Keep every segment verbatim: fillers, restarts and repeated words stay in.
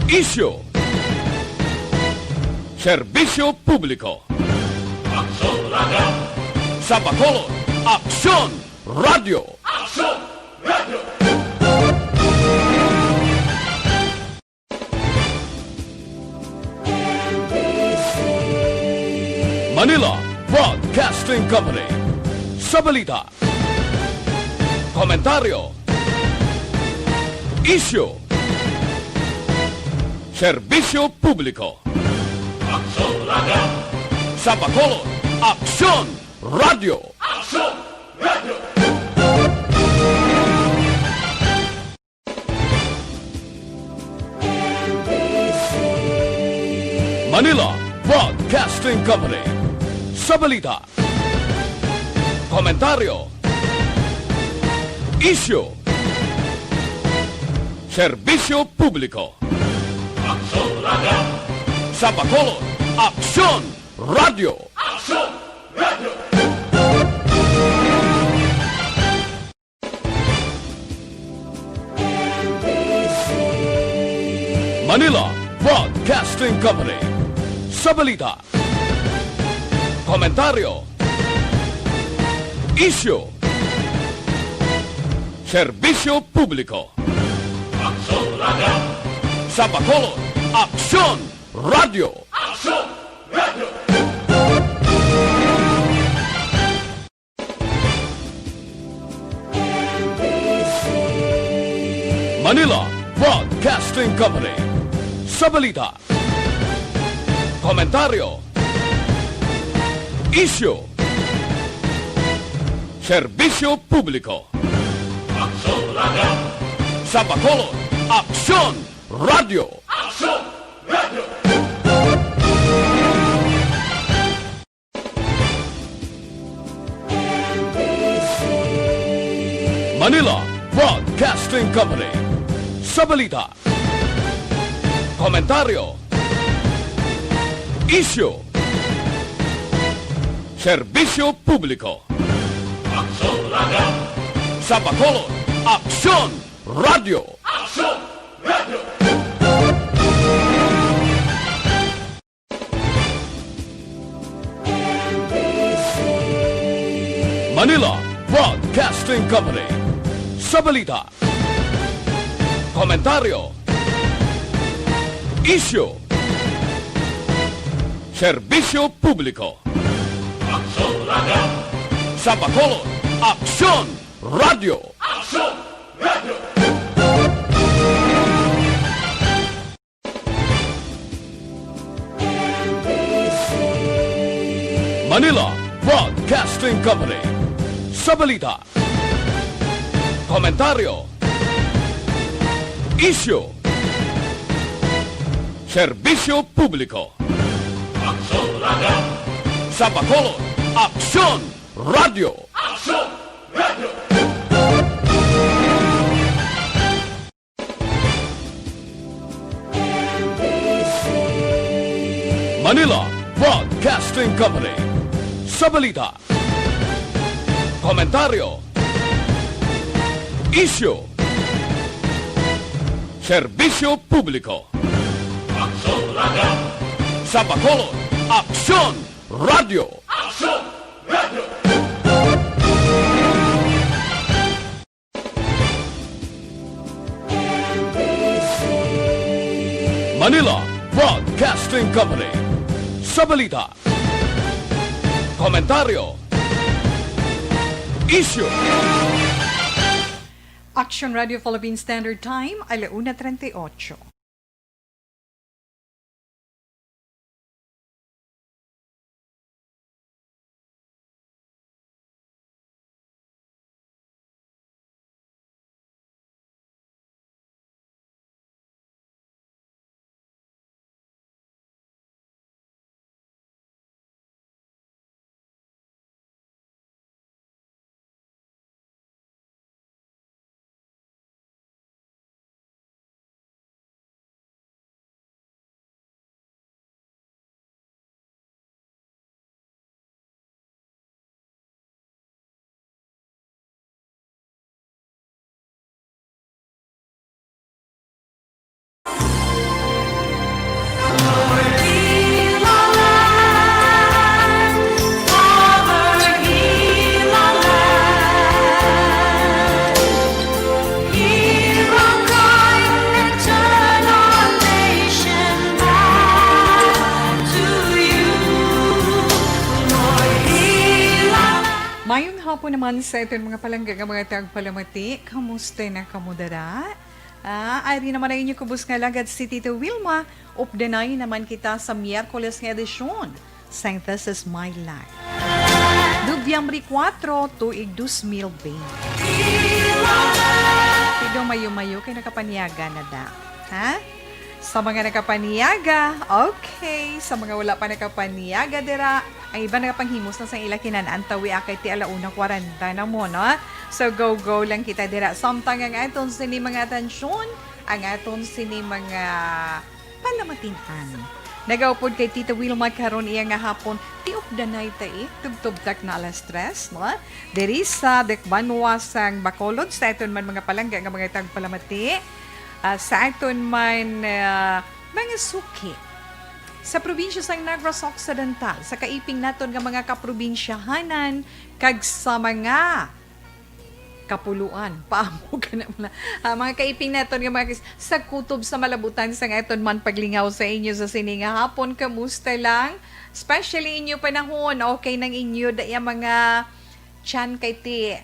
Isyu. Serbisyo publiko. Aksyon Radio. Sa Bacolod, Aksyon Radio. Aksyon Radio. Manila Broadcasting Company. Sa balita, komentaryo, isyu, serbisyo publiko. Aksyon Radio. Sa Bacolod, Aksyon Radio. Aksyon Radio. Manila Broadcasting Company. Sa balita, komentaryo, isyu, serbisyo publiko. Aksyon Radio. Sa Bacolod, Aksyon Radio. Aksyon Radio. Manila Broadcasting Company. Sa balita, komentaryo, isyu, serbisyo publiko. Aksyon Radio. Sa Bacolod, Aksyon Radio. Aksyon Radio. Manila Broadcasting Company. Sa balita, komentaryo, isyu, serbisyo publiko. Aksyon Radio. Sa Bacolod, Aksyon Radio. Aksyon Radio. Manila Broadcasting Company. Sa balita, komentaryo, isyu, serbisyo publiko. Aksyon Radio. Sa Bacolod, Aksyon Radio. Aksyon Radio. Manila Broadcasting Company. Sa balita, komentaryo, isyu, serbisyo publiko. Aksyon Radio. Sa Bacolod, Aksyon Radio. Aksyon Radio. Manila Broadcasting Company. Sa balita, komentaryo, isyu, serbisyo publiko. Aksyon Radio. Sa Bacolod, Aksyon Radio. Aksyon Radio. Manila Broadcasting Company. Sa balita, komentaryo, isyu, serbisyo publiko. Aksyon Radio. Sa Bacolod, Aksyon Radio. Aksyon Radio. Manila Broadcasting Company. Sa balita, komentaryo, isyu, Action Radio Philippine Standard Time, ala una treinta y ocho. Naman sa aton mga palangga nga mga tagpalamati, kamusta na kamo dara? Ah, ari naman ang inyo kubos nga lagad si Tita Wilma. Updanay naman kita sa Miyerkules nga edisyon sang This Is My Life. Nobyembre kuwatro, tuig dos mil bente. Pido mayo-mayo kay nakapanyaga na da. Ha? Sa mga nakapanyaga, okay. Sa mga wala pa nakapanyaga dira, ang iba nagapanghimos na sang ila kinan-antawi akay ti alauna kwarenta na mo, no? So, go-go lang kita dira. Samtang ang aton sini mga atensyon, ang aton sini mga palamatinan. Nagaupod kay Tita Wilma karon iya nga hapon, ti updanay ta, eh, tubtob tak na alas tres, no? Diri sa Dakbanwa sang Bacolod, sa aton man mga palangga nga mga tagpalamati, ah, sa aton man, ah, mga suki. Sa probinsya sang Negros Occidental, sa kaiping naton nga mga kaprobinsyahanan, kag sa mga kapuluan, paamo ka na muna. Ah, mga kaiping naton nga mga kis-, sa kutob sa malabutan sang aton man paglingaw sa inyo sa sini nga hapon, kamusta lang? Especially inyo panahon, okay nang inyo da iya mga tiyan kay ti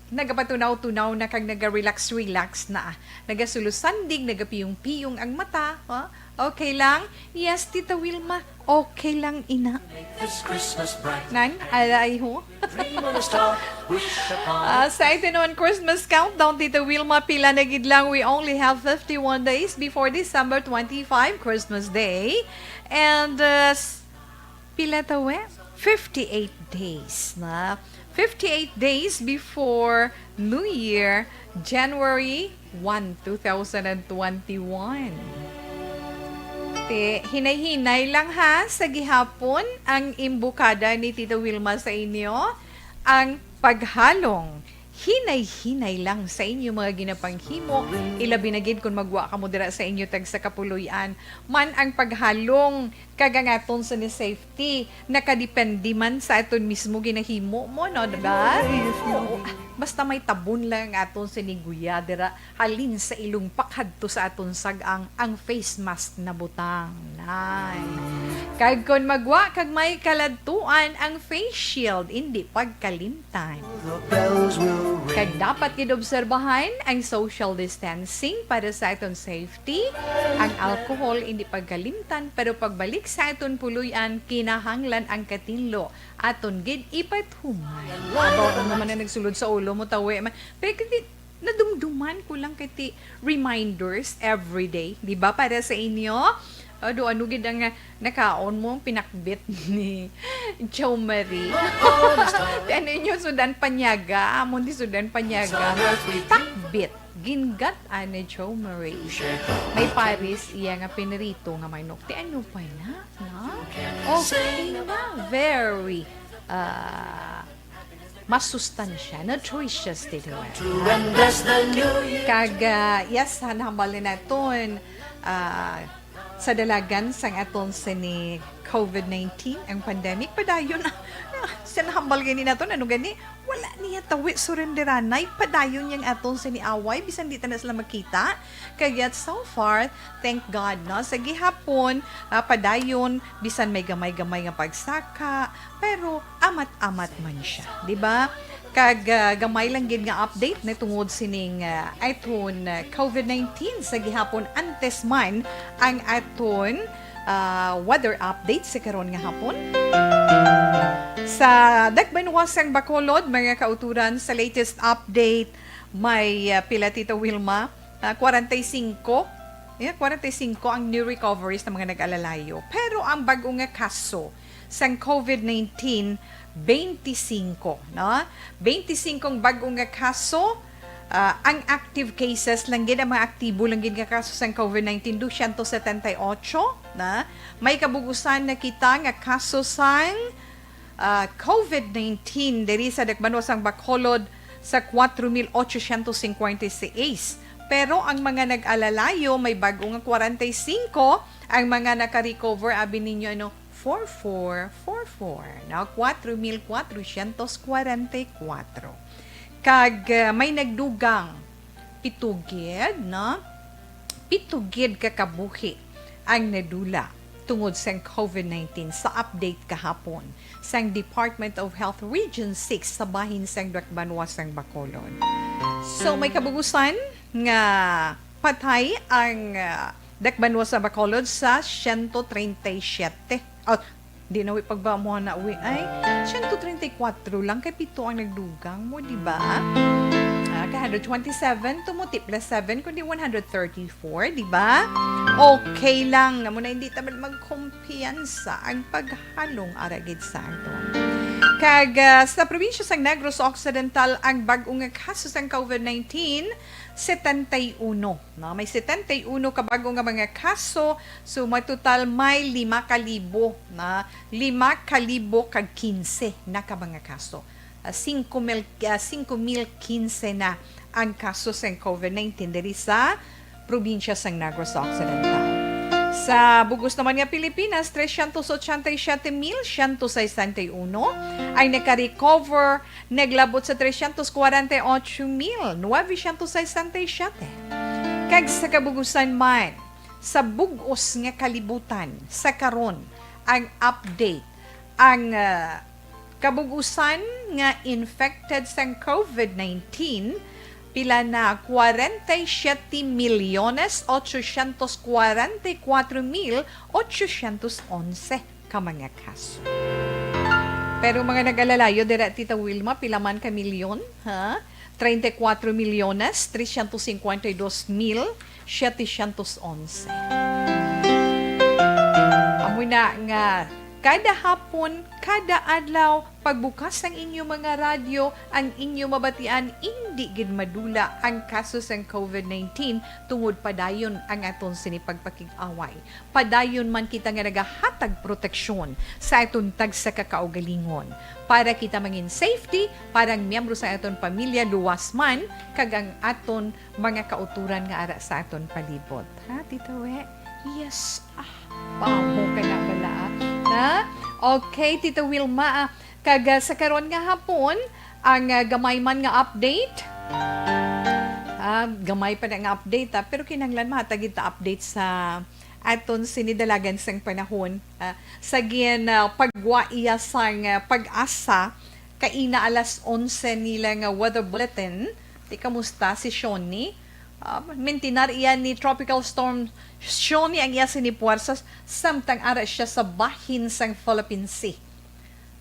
nagapatunaw-tunaw na kag naga-relax-relax na. Nagasulosandig, nagapiyong-piyong ang mata, ha? Okay lang? Yes, Tita Wilma, okay lang ina. Nan, alay ho. Ah, sa aton Christmas countdown, Tita Wilma, pila na gid lang. We only have fifty-one days before December twenty-five, Christmas Day. And, uh, s-, pila to, eh? Fifty-eight days na. Fifty-eight days before New Year, January one, two thousand and twenty-one. Ti, hinay-hinay lang ha, sa gihapon ang imbukada ni Tita Wilma sa inyo, ang paghalong. Hinay-hinay lang sa inyo mga ginapanghimo, ilabi na gid kon magwa kamo dira sa inyo tagsa ka puloy-an. Man ang paghalong kag ang aton sa ni safety, nakadepende man sa aton mismo ginahimo mo, no, diba? Oo. Basta may tabon lang ang aton sa ni guya dira, halin sa ilong pakadto sa aton sag-ang, ang face mask na butang. Nay. Kag kon magwa kag may kaladtuan, ang face shield, indi pagkalimtan. Kag dapat gid obserbahan ang social distancing para sa aton safety. Ang alcohol, indi pagkalimtan, pero pagbalik sa aton puloy-an, kinahanglan ang katinlo aton gid ipatuman. Abaw, ano naman ang nagsulod sa ulo mo, tawi man. Pero kay nadumduman ko lang kay ti reminders every day, di ba, para sa inyo? Ado, ano gid ang, ah, nakaon mo, pinakbit ni Joe Marie? Ti ano inyo sudan panyaga? Amon di sudan panyaga. Pakbit. Gingat ani Joe Marie. May paris iya nga pinirito nga manok. Ti ano pa na? No? Okay na. Very, ah, masustansya, nutritious dito. Kag, ah, yes, ha, nahambal ni naton, ah, sa dalagan sang aton sini covid nineteen, ang pandemic, padayon na. Sa nahambal gani naton, ano gani? Wala niya tawi surenderanay, padayon yang aton sini away, bisan di ta na sila makita. Kag yet so far, thank God, no? Sa gihapon, ah, padayon, bisan may gamay-gamay nga pagsaka, pero amat-amat man siya, di ba? Kag, ah, gamay lang gid nga update na tungod sining, ah, aton, ah, covid nineteen sa gihapon, antes man ang aton, ah, weather update sa karon nga hapon. Sa Dakbanuas sang Bacolod, mga kauturan, sa latest update, may, ah, pila, Tita Wilma? Ah, kwarenta y singko. Yeah, kwarenta y singko ang new recoveries ng mga nag-alalayo. Pero ang bago nga kaso sang covid nineteen, twenty-five, no? Twenty-five ang bago nga kaso. Ah, ang active cases lang gid, ang mga aktibo lang gid nga kaso sang covid nineteen, dosyentos setenta y ocho, na. May kabugusan na kita nga kaso sang, ah, covid nineteen diri sa Dakbanuas sang Bacolod sa cuatro mil ochocientos cincuenta y seis. Pero ang mga nag-alalayo may bag-o nga kwarenta y singko, ang mga naka-recover, abi ninyo, ano, four four four four, no? Cuatro mil cuatrocientos cuarenta y cuatro. Kag, ah, may nagdugang pito gid, no? Pito gid ka kabuhi ang nadula tungod sang COVID nineteen sa update kahapon sang Department of Health Region six sa bahin sang Dakbanwa sang Bacolod. So, may kabugusan nga patay ang, ah, Dakbanwa sa Bacolod sa siyento treinta y siyete. Oh, di na wi pagbamuhan na wi ay siyento treinta y kuwatro lang kay pito ang nagdugang mo, di ba? Ah, kay hundred twenty-seven to mo, tip plus seven, kundi one hundred thirty-four, di ba? Okay lang. Namo na hindi taman magkumpiyansa ang paghalong aragid sa aton. Kag, ah, sa probinsya sang Negros Occidental, ang bag-o nga kaso sang COVID nineteen, setenta y uno. No? May setenta y uno ka bag-o nga mga kaso. So, may total may lima ka libo na, lima ka libo kag kinse na ka mga kaso. Ah, singko mil, ah, singko mil kinse na ang kaso sang COVID nineteen diri sa probinsya sang Negros Occidental. Sa bugos naman nga Pilipinas, trescientos ochenta y siete mil ciento sesenta y uno ang nakarecover, naglabot sa trescientos cuarenta y ocho mil novecientos sesenta y siete. Kag sa kabugusan man, sa bugos nga kalibutan, sa karon, ang update, ang, ah, kabugusan nga infected sang COVID nineteen, pila na? Cuarenta y siete millones ochocientos cuarenta y cuatro mil ochocientos once ka mga kaso. Pero mga nag-alalayo dira, Tita Wilma, pila man ka milyon, ha? Treinta y cuatro millones trescientos cincuenta y dos mil setecientos once. Amo na nga kada hapon, kada adlaw, pagbukas ang inyo mga radyo, ang inyo mabatian, indi gid madula ang kaso sang COVID nineteen tungod padayon ang aton sini pagpakig-away. Padayon man kita nga nagahatag proteksyon sa aton tagsa ka kaugalingon para kita mangin safety, para ang miyembro sa aton pamilya luwas man, kag ang aton mga kauturan nga ara sa aton palibot. Ha, Tito We? Yes. Ah, pamo ka na bala, ah. Na? Okay, Tito Wilma, ah. Kag, ah, sa karon nga hapon, ang, ah, gamay man nga update. Ah, gamay pa na nga update, ah, pero kinahanglan mahatag kita update sa aton sinidalagan sang panahon. Ah, sa gin, ah, pagwa iya sang, ah, pag-asa, kaina alas onse nila nga weather bulletin. Ti kamusta si Shoni? Ah, mintinar iya ni Tropical Storm Shoni ang iya sini puwersa, samtang ara siya sa bahin sang Philippine Sea.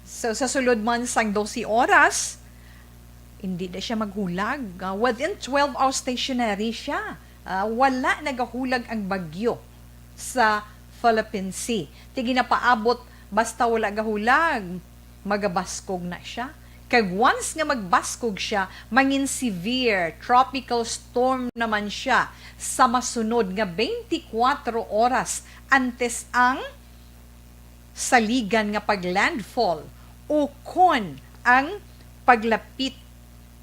So, sa sulod man sang dose oras, hindi na siya maghulag. Ah, within twelve hours, stationary siya. Ah, wala nagahulag ang bagyo sa Philippine Sea. Ti ginapaabot, basta wala gahulag, magabaskog na siya. Kag once nga magbaskog siya, mangin severe tropical storm naman siya sa masunod nga twenty-four oras antes ang saligan nga pag-landfall o kon ang paglapit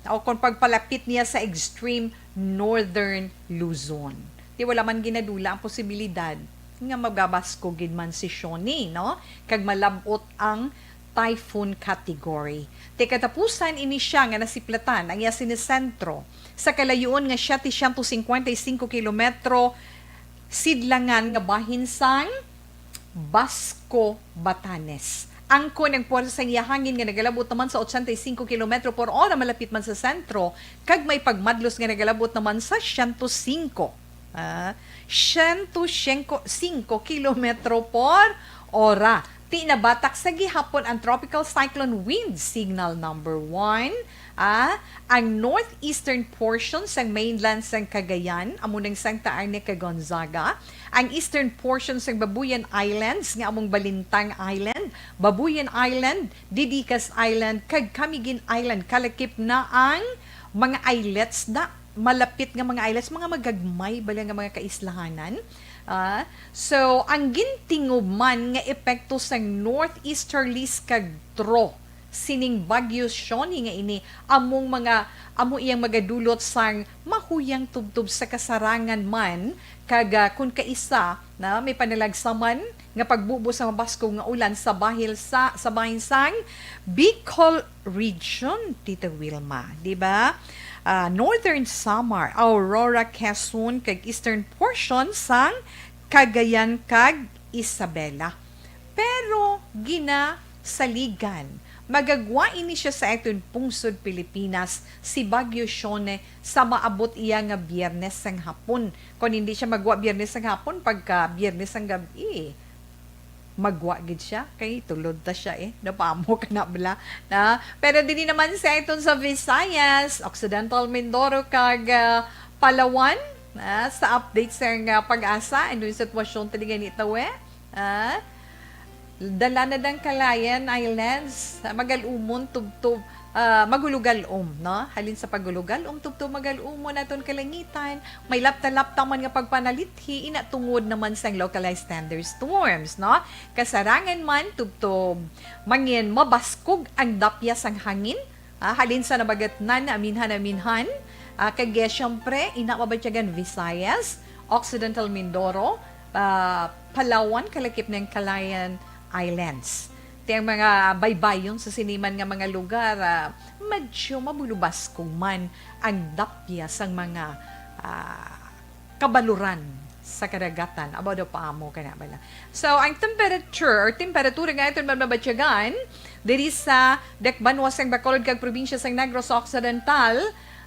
o kon pagpalapit niya sa extreme northern Luzon. Ti wala man ginadula ang posibilidad nga magabaskog gid man si Shoni, no? Kag malab-ot ang typhoon category. Ti katapusan ini siya nga nasiplatan ang iya sinisentro sa kalayuon nga setecientos cincuenta y cinco kilometro sidlangan nga bahin sang Basco, Batanes. Angkon ang puwersa sang iya hangin nga nagalabot naman sa ochenta y cinco kilometro por hora malapit man sa sentro, kag may pagmadlos nga nagalabot naman sa siyento singko, ah, siyento singko kilometro por hora. Ti nabatak sa gihapon ang Tropical Cyclone Wind Signal number one, ah, ang northeastern portion sang mainland sang Cagayan, amo nang Santa Ana kag Gonzaga, ang eastern portion sang Babuyan Islands nga among Balintang Island, Babuyan Island, Didicas Island, kag Camiguin Island, kalakip na ang mga islets na malapit nga mga islets, mga magagmay bala nga mga kaislahanan. Ah, so, ang gintinguman nga epekto sang northeasterlies kag tro sining Bagyo Shoni nga ini among mga, amo iyang magadulot sang mahuyang tubtob sa kasarangan man, kag, ah, kun kaisa na may panalagsaman nga pagbubo sa mabaskog nga ulan sa bahil sa, sa bahin sang Bicol region, Tita Wilma, di ba? Ah, Northern Samar, Aurora, Quezon, kag eastern portion sang Cagayan kag Isabela. Pero ginasaligan. Magagwa ini siya sa aton pungsod Pilipinas, si Bagyo Shone, sa maabot iya nga Biyernes sang hapon. Kung hindi siya magwa Biyernes sang hapon, pagka Biyernes sang gabi, magwa gid siya. Kay tulod ta siya eh. Napamo ka na bala. Na? Pero dili naman sa aton sa Visayas, Occidental Mindoro, kag ah, Palawan. Ah, sa update sa nga pag-asa, ano yung sitwasyon tali gani tawe? Ah, dala na dang Calayan Islands, ah, magalumon tubtob, ah, magulugalom, no? Halin sa pagulugalom, tubtob magalumon aton kalangitan, may lapta-lapta man nga pagpanalithi, ina tungod naman sang localized thunderstorms, no? Kasarangan man, tubtob mangin mabaskog ang dapya sang hangin, ah, halin sa nabagatnan, aminhan-aminhan, ah, kag, eh, siyempre, ina mabatyagan Visayas, Occidental Mindoro, ah, Palawan, kalakip ng Calayan Islands. Ti ang mga baybayon sa siniman nga mga lugar, ah, medyo mabulubaskog man ang dapya sang mga, ah, kabaluran sa kadagatan. Abo daw paamo ka na bala. So, ang temperature or temperatura nga aton mabatyagan diri sa dakbanuas sang Bacolod kag probinsya sang Negros Occidental,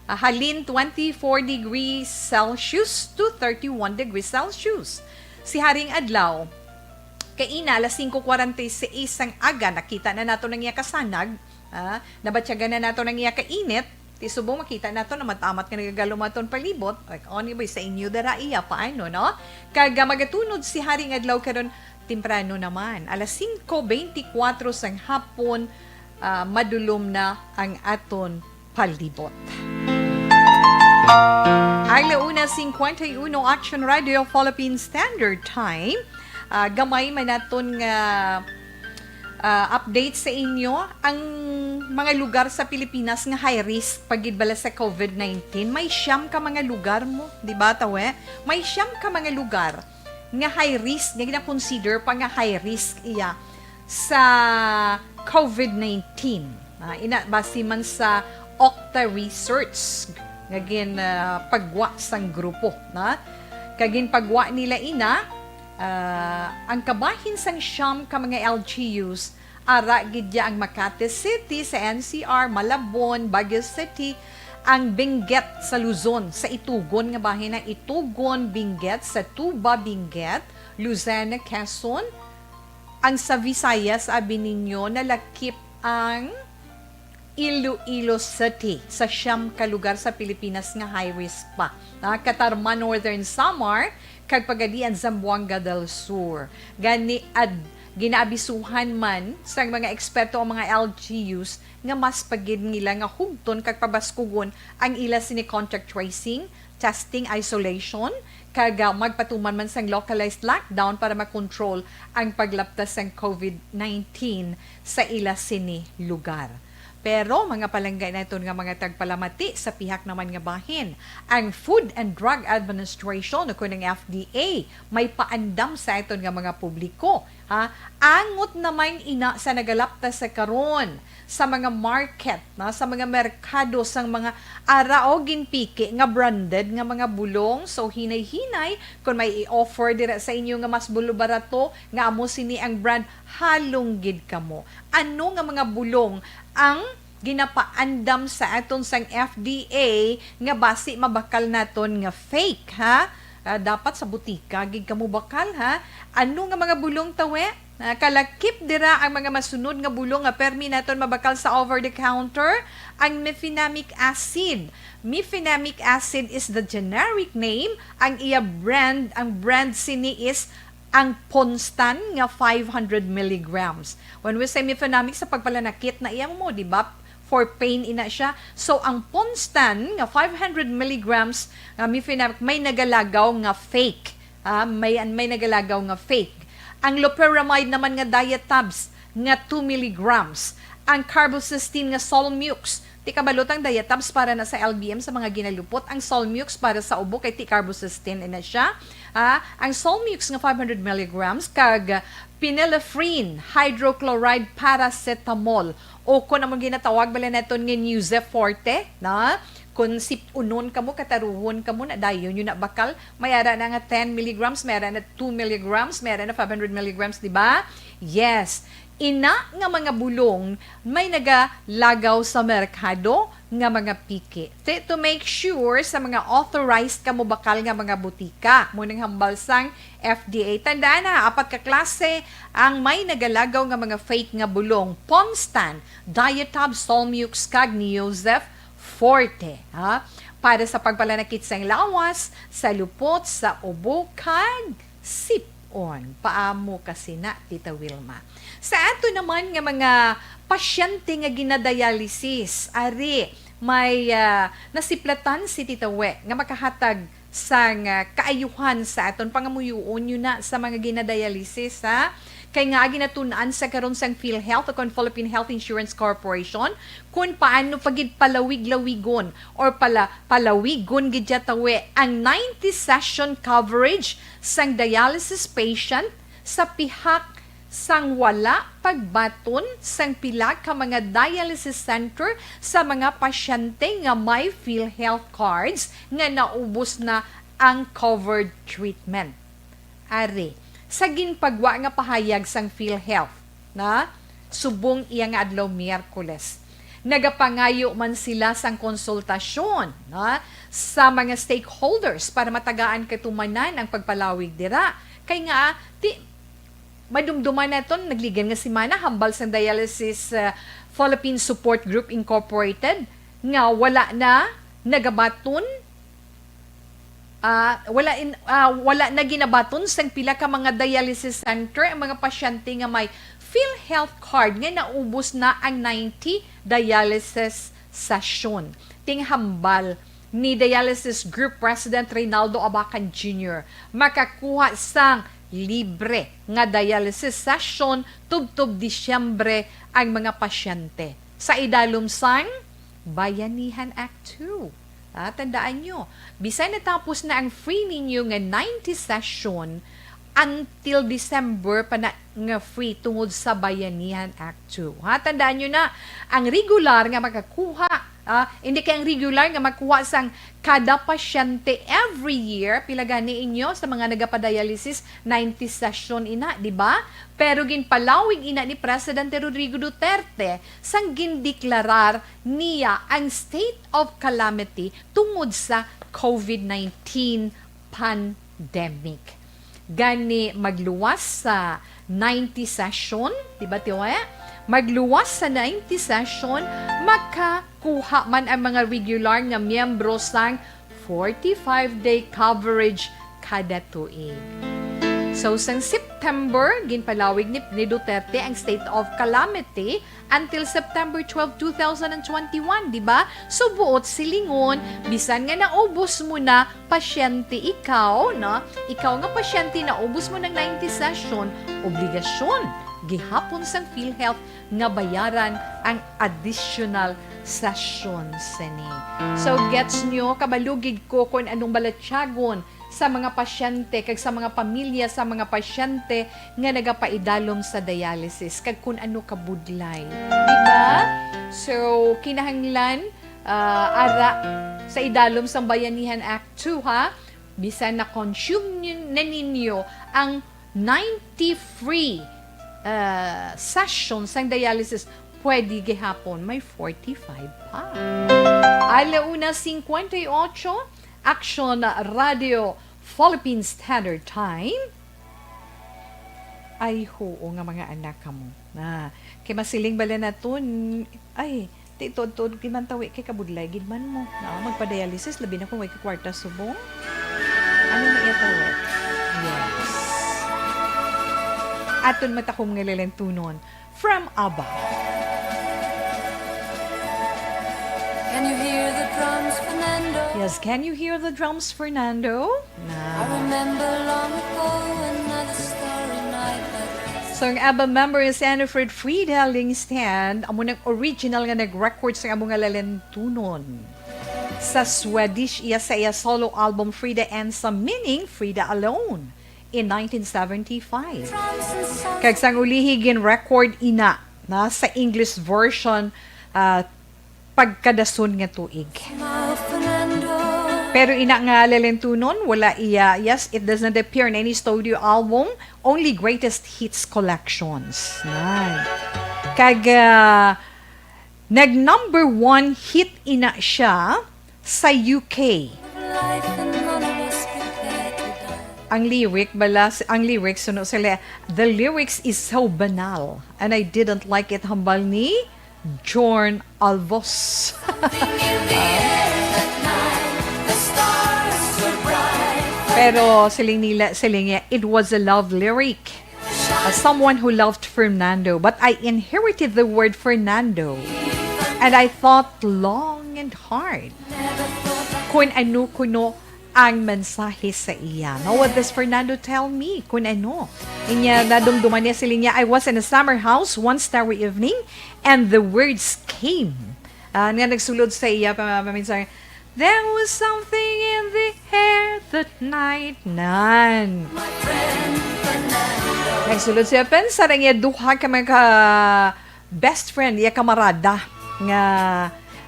ah, halin twenty-four degrees Celsius to thirty-one degrees Celsius. Si Haring Adlaw, kaina alas singko kwarenta y seis sang aga, nakita na nato ang iya kasanag, ah, nabatyagan na nato ang iya kainit, ti subong makita nato na matamat nga nagagalom aton palibot. Like, ano ba sa inyo dara iya, paano, no? Kag, ah, magatunod si Haring Adlaw karon temprano naman, alas singko beintikwatro sang hapon, ah, madulom na ang aton palibot. Ang la una singkwenta y uno, Action Radio Philippine Standard Time. Ah, gamay man naton nga, ah, update sa inyo. Ang mga lugar sa Pilipinas nga high risk pa gid bala sa covid nineteen, may siyam ka mga lugar mo, di ba, tawe? May siyam ka mga lugar nga high risk, nga gina-consider pa nga high risk iya sa covid nineteen. Ah, ina, base man sa Octa Research nga gin, ah, pagwa sang grupo, na? Kag ginpagwa nila ina, ah, ang kabahin sang siyam ka mga L G Us, ara gid ya ang Makati City sa N C R, Malabon, Baguio City, ang Benguet sa Luzon, sa Itugon nga bahin ang Itugon, Benguet, sa Tuba, Benguet, Lucena, Quezon, ang sa Visayas, abi ninyo, nalakip ang Iloilo City sa siyam ka lugar sa Pilipinas nga high risk pa. Ah, Catarman, Northern Samar, kag Pagadian, Zamboanga del Sur. Gani, ad, ginaabisuhan man sang mga eksperto ang mga L G Us nga mas pa gid nila nga hugton kag pabaskugon ang ila sini contact tracing, testing, isolation, kag, ah, magpatuman man sang localized lockdown para makontrol ang paglaptas sang covid nineteen sa ila sini lugar. Pero, mga palangga naton nga mga tagpalamati, sa pihak naman nga bahin, ang Food and Drug Administration, o kun ang F D A, may paandam sa aton nga mga publiko, ha? Angot naman ina sa nagalaptas sa karon sa mga market, na, sa mga merkado, sang mga ara o ginpiki nga branded nga mga bulong. So, hinay-hinay, kung may i-offer dira sa inyo nga mas bulo barato, nga amo sini ang brand, halong gid kamo. Ano nga mga bulong ang ginapaandam sa aton sang F D A nga basi mabakal naton nga fake, ha? Ah, dapat sa butika gid kamo bakal, ha? Ano nga mga bulong tawe? Ah, kalakip dira ang mga masunod nga bulong nga permi naton mabakal sa over the counter, ang mefenamic acid. Mefenamic acid is the generic name. Ang iya brand, ang brand sini is ang Ponstan nga five hundred milligrams. When we say mefenamic, sa pagpalanakit na iya mo, di ba? For pain ina siya. So, ang Ponstan nga five hundred milligrams nga mefenamic, may nagalagaw nga fake. Ah, may, may nagalagaw nga fake. Ang loperamide naman nga diet tabs nga two milligrams. Ang carbocysteine nga Solmux. Ti kabalo ta ang diet tabs para na sa L B M sa mga ginalupot. Ang Solmux para sa ubo kay ti carbocysteine ina siya. Ah, ang Solmux nga five hundred milligrams kag phenylephrine hydrochloride paracetamol, o kon among ginatawag bala naton nga Neuse Forte, na, Kung sip-unon kamo, kataruhon kamo, na dayon yun na bakal, may ara na nga ten milligrams, may ara na two milligrams, may ara na five hundred milligrams, di ba? Yes. Ina nga mga bulong may nagalagaw sa merkado nga mga piki. Ti-, to make sure sa mga authorized kamo bakal nga mga butika. Mo nang hambal sang F D A. Tandaan na, apat ka klase ang may nagalagaw nga mga fake nga bulong. Pomstan, Diatab, Solmux, kag Neozef Forte, ha? Para sa pagpalanakit sang lawas, sa lupot, sa ubo, kag sip-on. Paamo ka sina, Tita Wilma. Sa ato naman nga mga pasyente nga ginadialysis, ari, may, ah, nasiplatan si Tita We nga makahatag sang, ah, kaayuhan sa aton pangamuyoon yun na sa mga ginadialysis, ha? Kay nga ginatun-an sa karon sang PhilHealth o kon Philippine Health Insurance Corporation kung paano pa gid palawig-lawigon or pala, palawigon gid yata we ang ninety session coverage sang dialysis patient sa pihak sang wala pagbaton sang pila ka mga dialysis center sa mga pasyente nga may PhilHealth cards nga naubos na ang covered treatment. Ari, sa ginpagwa nga pahayag sang PhilHealth, na subong iya nga adlaw Miyerkules, nagapangayo man sila sang konsultasyon, na, sa mga stakeholders para matagaan katumanan ang pagpalawig dira. Kay nga, ti, madumduman naton, nagligan nga semana, hambal sang Dialysis, ah, Philippine Support Group Incorporated nga wala na nagabaton, ah, wala in, ah, wala na ginabaton sang pila ka mga dialysis center ang mga pasyente nga may PhilHealth card nga naubos na ang ninety dialysis session. Ting hambal ni Dialysis Group President Reynaldo Abacan Junior, makakuha sang libre nga dialysis session tubtob Disyembre ang mga pasyente sa idalom sang Bayanihan Act two. Ah, tandaan nyo, bisan natapos na ang free ninyo nga ninety session, until December pa na nga free tungod sa Bayanihan Act two. Ha, tandaan nyo na, ang regular nga makakuha, ah, hindi kay ang regular nga makuha sang kada pasyente every year, pila gani inyo sa mga nagapadialysis, ninety session ina, di ba? Pero ginpalawig ina ni Presidente Rodrigo Duterte sang gindeklarar niya ang state of calamity tungod sa COVID nineteen pandemic. Gani, magluwas sa ninety session, di ba, Tiyo? Magluwas sa ninety session, makakuha man ang mga regular nga miyembro sang forty-five day coverage kada tuig. So, sang September, ginpalawig ni, ni Duterte ang state of calamity until September twelve, two thousand and twenty-one, di ba? So, buot silingon, bisan nga naubos mo na, pasyente ikaw, no? Ikaw nga pasyente, naubos mo ng ninety session, obligasyon gihapon sang PhilHealth nga bayaran ang additional session sini. So, gets nyo, kabalugid ko kung anong balatyagon sa mga pasyente kag sa mga pamilya sa mga pasyente nga nagapaidalom sa dialysis kag kun ano kabudlay. Di ba? So, kinahanglan, ah, ara sa idalom sang Bayanihan Act two, ha? Bisan na-consume nin-, na ninyo ang ninety free, ah, session sang dialysis, pwede gihapon may forty-five pa. Alauna cincuenta y ocho, Action Radio Philippine Standard Time. Ay, huo nga mga anak kamo. Na, kay masiling bala naton, ay, ti tuod-tuod gid man tawi kay kabudlay gid man mo. Na, magpa-dialysis, labi na kung way ka kwarta subong. Ano na iya tawi? Yes. Aton matakom nga lalentunon from ABBA. Can you hear the drums, Fernando? Yes, can you hear the drums, Fernando? Na. I remember long ago another starry night like this. So, ang ABBA member is Anna-Frid Frida Lindstedt, amo nang original nga nag-record sa amo nga lalentunon. Sa Swedish, iya sa iya solo album Frida Ensam, meaning Frida Alone, in nineteen seventy-five. Kag sang ulihi gin-record ina na sa English version, ah, pagkadason nga tuig. Pero ina nga lalentunon, wala iya, yes, it does not appear in any studio album, only greatest hits collections. Yan. Kag, ah, nag number one hit ina siya sa U K. Ang lyric bala, ang lyrics, suno sila, "The lyrics is so banal, and I didn't like it," hambal ni Jorn Alvos. Pero siling nila, siling niya, it was a love lyric. As someone who loved Fernando, but I inherited the word Fernando, and I thought long and hard kung ano kuno ang mensahe sa iya. Now, what does Fernando tell me? Kung ano? Inya, nadumduman niya, siling niya, "I was in a summer house one starry evening, and the words came." Ah, nga nagsulod sa iya, pa-, paminsan, "There was something in the air that night." Nan. Nagsulod siya, pen, sa iya duha ka mga ka-, best friend, iya kamarada nga,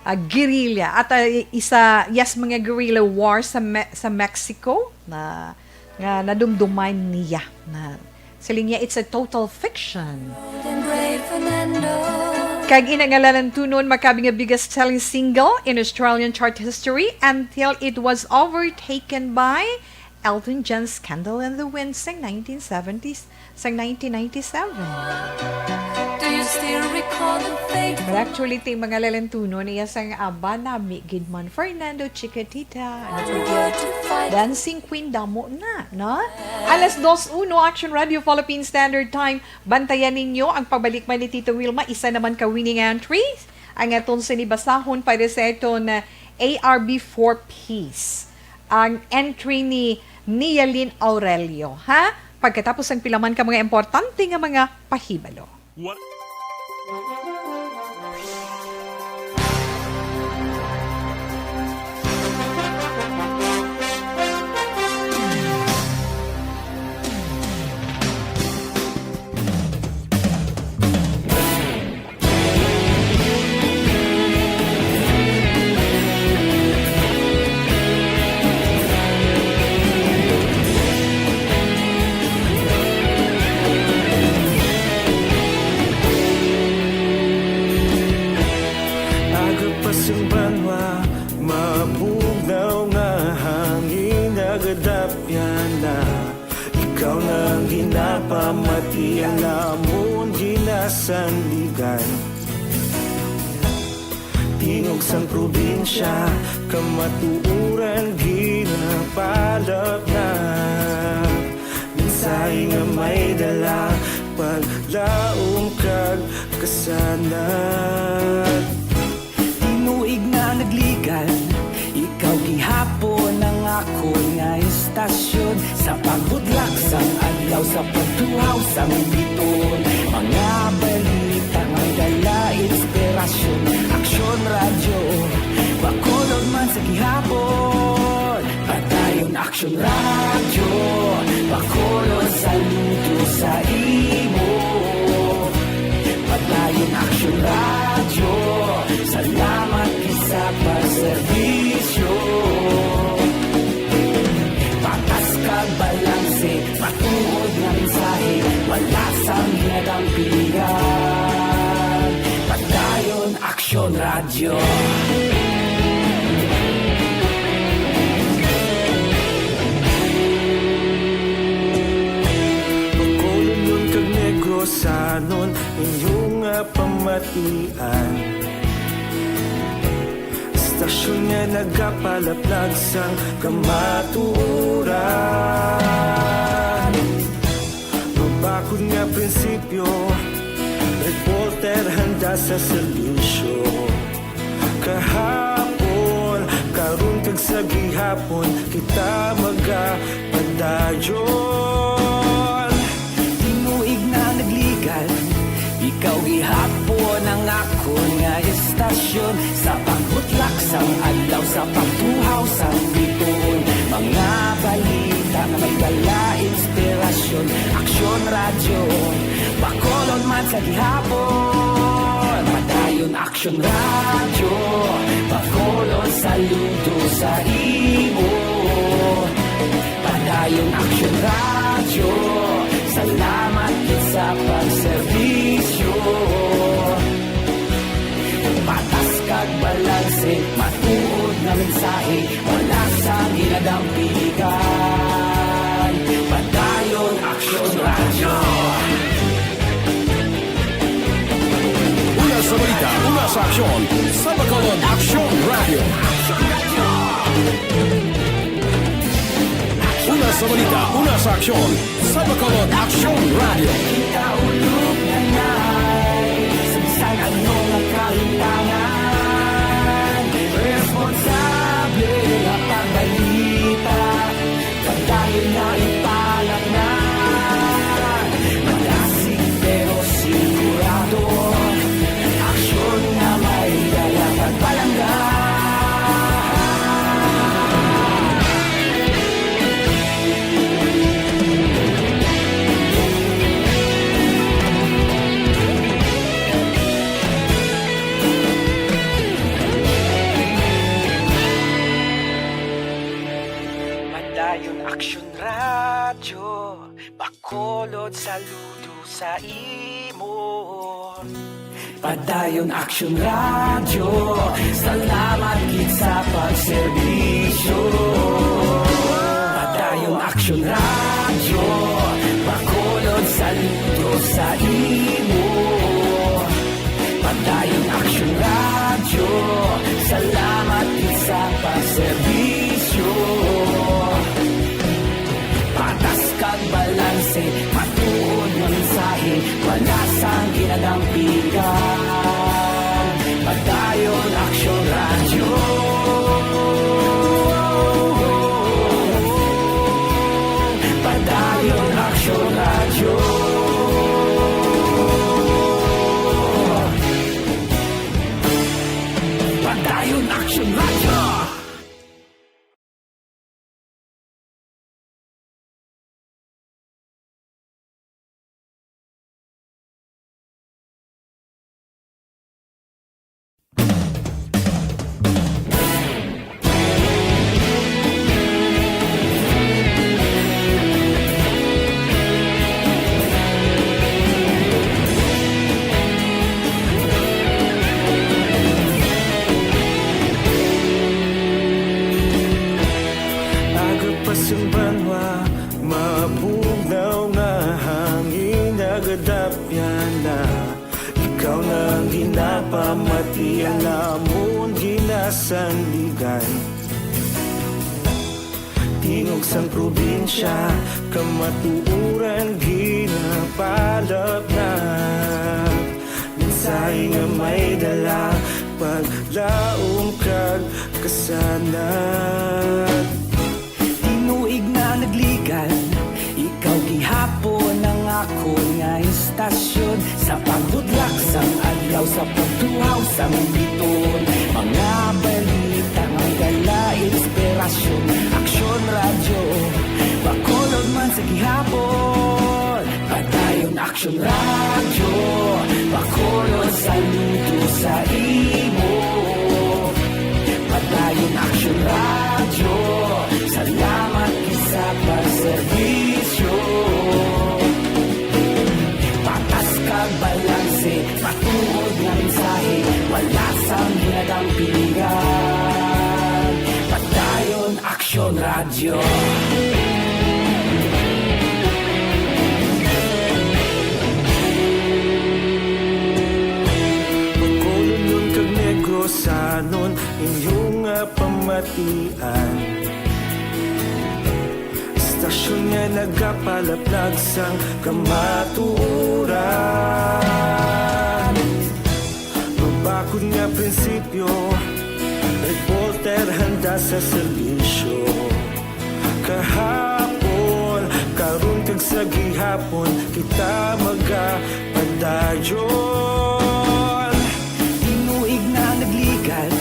ah, guerrilla. At, ah, isa, yes, mga guerrilla war sa Me-, sa Mexico na, nga nadumduman niya na siling niya, it's a total fiction. Kag ina nga lalentunon, makabi nga biggest selling single in Australian chart history until it was overtaken by Elton John's Candle in the Wind sang nineteen seventies, sang nineteen ninety-seven. Do you still recall the faithful But actually, ti mga lalentunon, iya sang aba nami gid man, Fernando Chiquitita. Ano po yun? Dancing Queen, damo na, no? Alas dos uno, Action Radio Philippine Standard Time. Bantayan ninyo ang pagbalik man ni Tito Wilma, isa naman ka winning entry. Ang aton sini basahon para sa aton, uh, A R B four piece. Ang entry ni Nialin Aurelio, ha? Pagkatapos ang pila man ka mga importante nga mga pahibalo. What? Aga pa sang banwa, mabugnaw nga hangin nagadapyan na. Ikaw na ang ginapamati, ang amon ginasandigan. Tingog sang probinsya, kamatuoran ginapalapnap. Mensahe nga may dala, paglaom kag kasanag. Tinuig na nagligal, ikaw gihapon ang akon nga istasyon. Sa pagbutlak sang adlaw, sa pagtuhaw sang biton, mga balita may dala inspirasyon. Aksyon Radyo, Bacolod man sa gihapon. Padayon Aksyon Radyo, Bacolod, saludo sa imo. Padayon Aksyon Radyo, salamat gid sa pagserbisyo. Patas kag balanse, matuod nga mensahe, wala sang ginadampigan. Padayon Aksyon Radyo. Bacolodnon kag Negrosanon, inyo nga pamatian. Istasyon nga nagapalaplag sang kamatuoran. Mabakod nga prinsipyo, reporter handa sa serbisyo. Kahapon, karon kag sa gihapon, kita magapadayon. Tinuig na nagligal, ikaw gihapon ang akon nga istasyon. Sa pagbutlak sang adlaw, sa pagtuhaw sang biton, mga balita nga may dala inspirasyon. Aksyon Radyo, Bacolod man sa gihapon. Padayon Aksyon Radyo, Bacolod, saludo sa imo. Padayon Aksyon Radyo, salamat gid sa pagserbisyo. Patas kag balanse, matuod nga mensahe, wala sang ginadampigan. Padayon Aksyon Radyo. Una sa balita, una sa aksyon, sa Bacolod Aksyon Radyo. Una sa balita, una sa aksyon, sa Bacolod Aksyon Radyo. Kita ulog na nai, sa bisan ano nga kahintangan, responsable nga pagbalita. Padayon na ipalangnan. Malasig pero sigurado, aksyon nga may dala kag palangga. Padayon Aksyon Radyo, Bacolod, saludo sa imo. Padayon Aksyon Radyo, salamat gid sa pagserbisyo. Padayon Aksyon Radyo, Bacolod, saludo sa imo. Padayon Aksyon Radyo, salamat gid sa pagserbisyo. Patas kag balanse, matuod nga mensahe, wala sang ginadampigan. Padayon Aksyon Radyo. Padayon Aksyon Radyo. Padayon Aksyon Radyo. Aga pa sang banwa, mabugnaw nga hangin, nagadapyan na. Ikaw na ang ginapamati, ang amon ginasandigan. Tingog sang probinsya, kamatuoran ginapalapnap. Mensahe nga may dala, paglaom kag kasanag. Tinuig na nagligan, ikaw gihapon ang akon nga istasyon. Sa pagbutlak sang adlaw, sa pagtuhaw sang biton, mga balita nga may dala inspirasyon. Aksyon Radyo, Bacolod man sa gihapon. Padayon Aksyon Radyo, Bacolod, saludo sa imo. Padayon Aksyon Radyo, salamat gid sa pagserbisyo. Patas kag balanse, matuod nga mensahe, wala sang ginadampigan. Padayon Aksyon Radyo. Bacolodnon kag Negrosanon, inyo nga pamatian. Istasyon nga nagapalaplag sang kamatuoran. Mabakod nga prinsipyo, reporter handa sa serbisyo. Kahapon, karon kag sa gihapon, kita magapadayon. Tinuig na nagligan,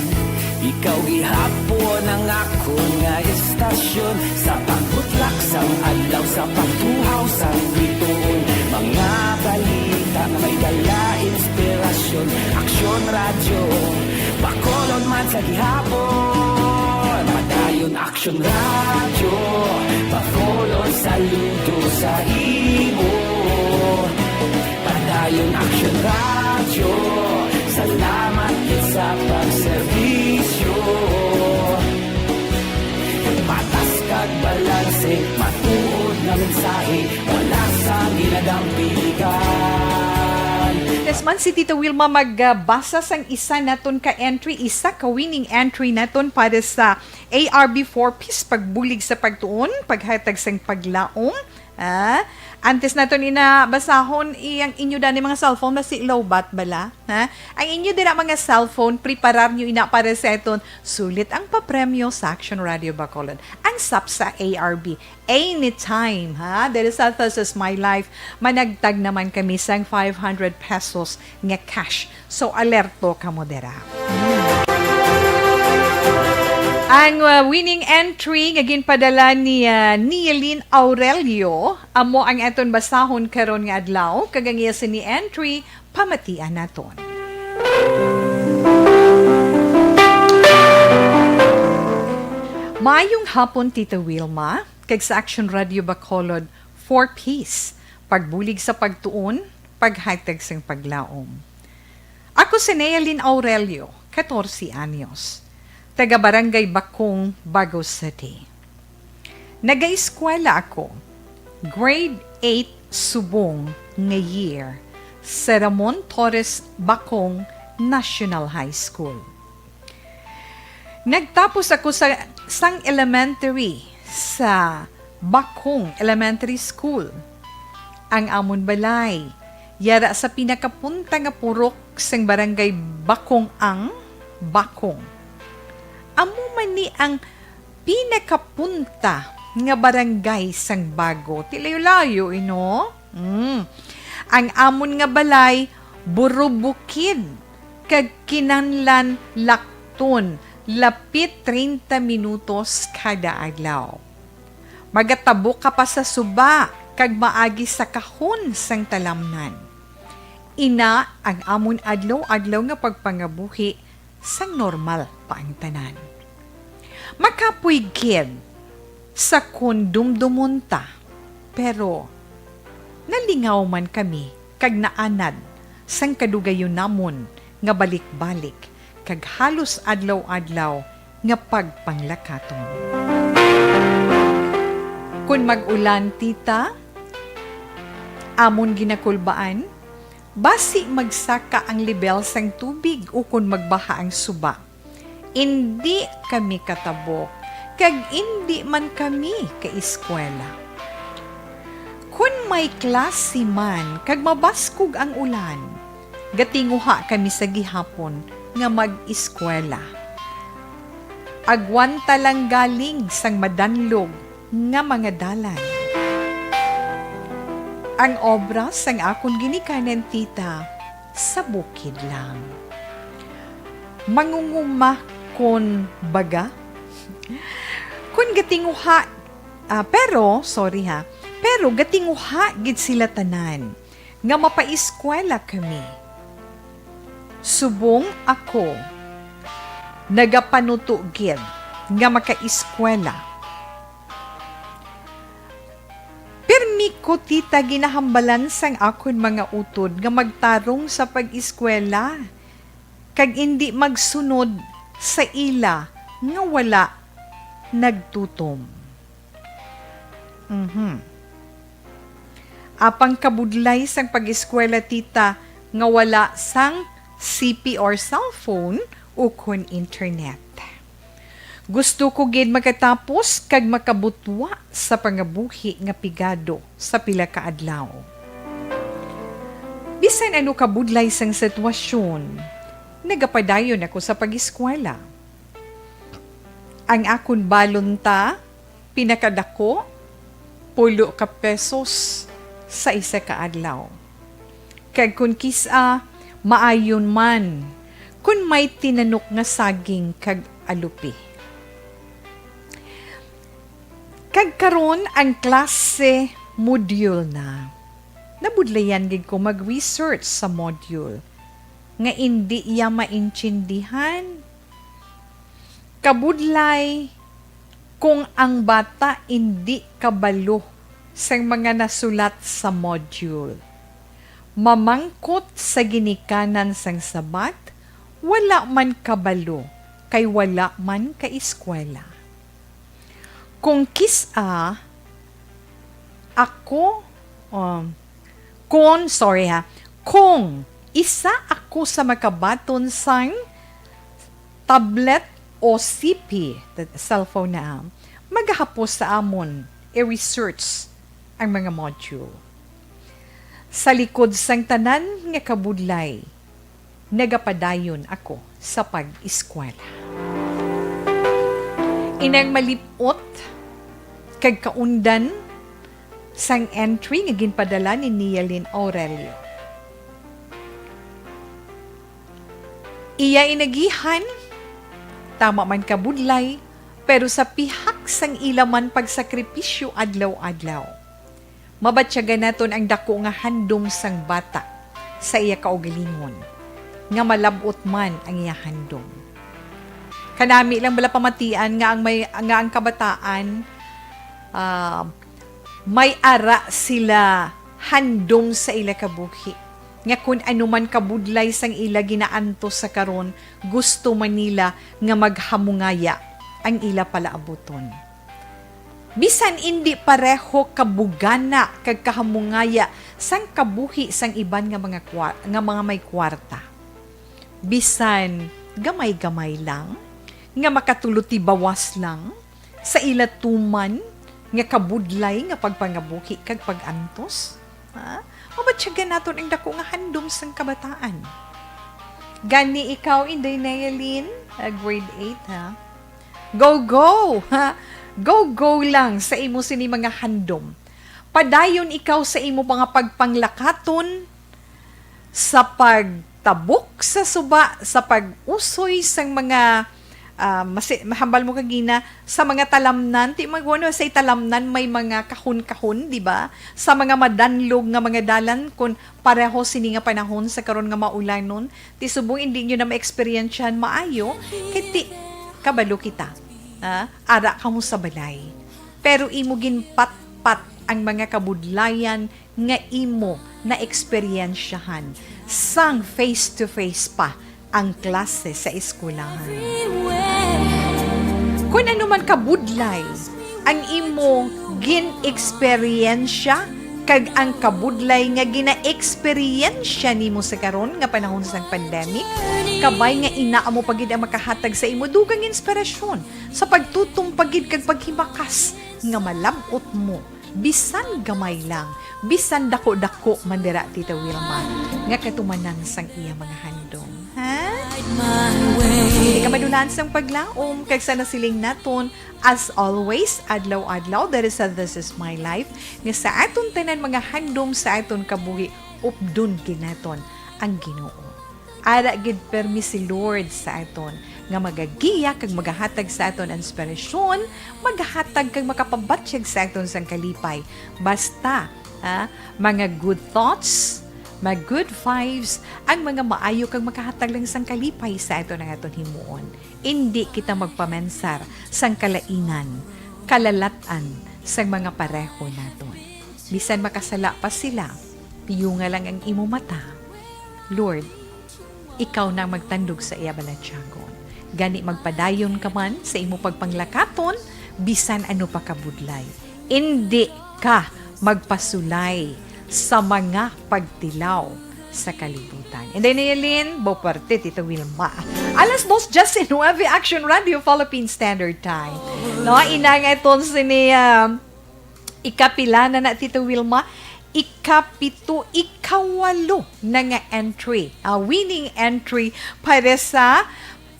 ikaw gihapon ang akon nga istasyon. Sa pagbutlak sang adlaw, sa pagtuhaw sang bituon, mga balita nga may dala inspirasyon. Aksyon Radyo Bacolod man sa gihapon, padayon Aksyon Radyo Bacolod, saludo sa imo. Padayon Aksyon Radyo, salamat gid sa pagserbisyo. Patas kag balanse, matuod nga mensahe, wala sang ginadampigan. Yes man, si Tita Wilma magbasa sang isa naton ka entry, isa ka winning entry naton para sa A R B four Ps, pagbulig sa pagtuon, paghatag sang paglaom. Ah, antes naton ina basahon, iyang inyo dani mga cellphone, masi lowbat bala, ha? Ang inyo dira mga cellphone, preparar nyo ina para sa aton sulit ang papremyo sa Action Radio Bacolod. Ang sapsa A R B, anytime, ha? Diri sa This Is My Life, managtag naman kami sang five hundred pesos nga cash. So, alerto kamo dira. Ang, uh, winning entry nga ginpadala ni, uh, Nielin Aurelio, amo ang aton basahon karon nga adlaw, kag ang iya sini entry, pamatian naton. Maayong hapon, Tita Wilma, kag sa Action Radio Bacolod, four Ps, pagbulig sa pagtuon, paghatag sang paglaom. Ako si Nealyn Aurelio, katorse anyos, taga Barangay Bacong, Bago City. Nagaeskwela ako, grade eight subong nga year, sa Ramon Torres Bacong National High School. Nagtapos ako sa, sang elementary sa Bacong Elementary School. Ang amon balay, yara sa pinakapunta nga purok sang barangay Bacong ang Bacong. Amo man ni ang pinakapunta nga barangay sang Bago. Ti layo-layo, ino? Mm. Ang amon nga balay, burubukid, kag kinahanglan lakton lapit treinta minutos kada adlaw. Magatabo ka pa sa suba kag maagi sa kahon sang talamnan. Ina ang amon adlaw-adlaw nga pagpangabuhi sang normal pa ang tanan. Makapoy gid sa kon dumdumon ta, pero nalingaw man kami kag naanad sang kadugayon namon nga balik-balik kag halos adlaw-adlaw nga pagpanglakaton. Kon mag-ulan, tita, amon ginakulbaan, basi magsaka ang lebel sang tubig ukon magbaha ang suba. Indi kami katabok, kag indi man kami kaeskwela. Kon may klase man kag mabaskog ang ulan, gatinguha kami sa gihapon nga mag-eskwela. Agwanta lang galing sang madanlog nga mga dalan. Ang obra sang akon ginikanan, tita, sa bukid lang. Mangunguma kon baga. Kon gatinguha, ah, pero, sorry ha, pero gatinguha gid sila tanan nga mapaeskwela kami. Subong ako, nagapanuto gid nga makaeskwela. Pirmi ko, tita, ginahambalan sang akon mga utod nga magtarong sa pag-eskwela, kag indi magsunod sa ila nga wala nagtutom. Mhm. Apang kabudlay sang pag-eskwela, tita, nga wala sang C P or cellphone ukon internet. Gusto ko gid makatapos kag makabutwa sa pangabuhi nga pigado sa pila ka adlaw. Bisan ano kabudlay sang sitwasyon, nagapadayon ako sa pag-eskwela. Ang akon balon ta, pinakadako, pulo ka pesos sa isa ka adlaw. Kag kon kis-a, maayon man kon may tinanok nga saging kag alupi. Kag karon ang klase module na. Nabudlayan gid ko mag-research sa module. nga indi iya maintindihan. Kabudlay, kung ang bata indi kabalo sang mga nasulat sa module, mamangkot sa ginikanan sang sabat, wala man kabalo kay wala man ka eskwela. Kung kis-a ako, um, kung, sorry ha, kung isa ako sa makabaton sang tablet o C P, the cellphone na, magahapos sa amon i-research ang mga module. Sa likod sang tanan nga kabudlay, nagapadayon ako sa pag-eskwela. Inang malip-ot kag kaundan sang entry nga ginpadala ni Nialin Aurelio. Iya inagihan, tama man kabudlay, pero sa pihak sang ila man pagsakripisyo adlaw-adlaw, mabatyagan naton ang daku nga handom sang bata sa iya kaugalingon, nga malab-ot man ang iya handom. Kanami lang bala pamatian nga ang may, nga ang kabataan, ah, may ara sila handom sa ila kabuhi, nga kun ano man kabudlay sang ila ginaantos sa karon, gusto man nila nga maghamungaya ang ila palaabuton. Bisan indi pareho kabugana kag kahamungaya sang kabuhi sang iban nga mga kwa-, nga mga may kwarta. Bisan gamay-gamay lang, nga makatulutibawas lang sa ila tuman nga kabudlay nga pagpangabuhi kag pag-antos. Ha? Mabatyagan naton ang daku nga handom sang kabataan. Gani ikaw, Inday Neilin, ah, grade eight, ha? Go, go! Ha? Go, go lang sa imo sini mga handom. Padayon ikaw sa imo mga pagpanglakaton, sa pagtabok sa suba, sa pag-usoy sang mga, ah, masi-, mahambal mo kagina, sa mga talamnan, ti magwano sa talamnan may mga kahon-kahon, di ba? Sa mga madanlog nga mga dalan, kun pareho sini nga panahon sa karon nga maulanon, ti subong indi nyo na ma-experience yan maayo, kay ti, kabalo kita, ah, ara kamo sa balay. Pero imo ginpatpat ang mga kabudlayan nga imo naeksperyensyahan sang face-to-face pa ang klase sa eskwelahan. Kun ano man kabudlay ang imo gin-eksperyensya kag ang kabudlay nga ginaeksperyensya nimo sa karon nga panahon sang pandemic, kabay nga ina amo pa gid ang makahatag sa imo dugang inspirasyon sa pagtutom pa gid kag paghimakas nga malab-ot mo bisan gamay lang, bisan dako-dako man dira, Tita Wilma, nga katumanan sang iya mga handom. Ha? Hindi ka madulaan sang paglaom, kag sa nasiling naton, as always, adlaw-adlaw, diri sa This Is My Life, nga sa aton tanan mga handom sa aton kabuhi, updon gid naton ang Ginoo. Ara gid permi si Lord sa aton, nga magagiya kag magahatag sa aton inspirasyon, magahatag kag makapabatyag sa aton sang kalipay. Basta, ha, mga good thoughts, mga good vibes, ang mga maayo kag makahatag lang sang kalipay sa aton ang aton himuon. Indi kita magpamensar sang kalainan, kalalat-an sang mga pareho naton. Bisan makasala pa sila, piyunga lang ang imo mata. Lord, ikaw na ang magtandog sa iya balatyagon. Gani magpadayon ka man sa imo pagpanglakaton, bisan ano pa kabudlay. Indi ka magpasulay sa mga pagtilaw sa kalibutan. And then, Eileen, bo parte, Tita Wilma. Alas dos diecinueve, Action Radio, Philippine Standard Time. No, ina nga iton sini, um, ikapila na na, Tita Wilma? Ikapito, ikawalo na nga entry. Ah, winning entry para sa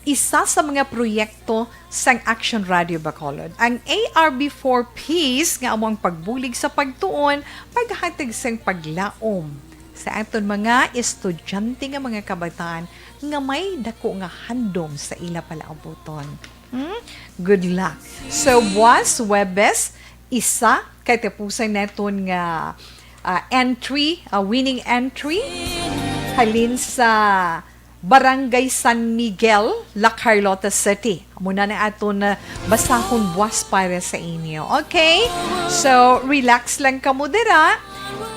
isa sa mga proyekto sang Action Radio Bacolod, ang A R B four Ps, nga amo ang pagbulig sa pagtuon, paghatag sang paglaom sa aton mga estudyante nga mga kabataan nga may dako nga handom sa ila palaabuton. Hmm? Good luck. So, buwas, Huwebes, isa, katapusan naton nga, ah, entry, ah, winning entry, halin sa Barangay San Miguel, La Carlota City. Amo na ang aton, ah, basahon buwas para sa inyo. Okay? So, relax lang kamo dira.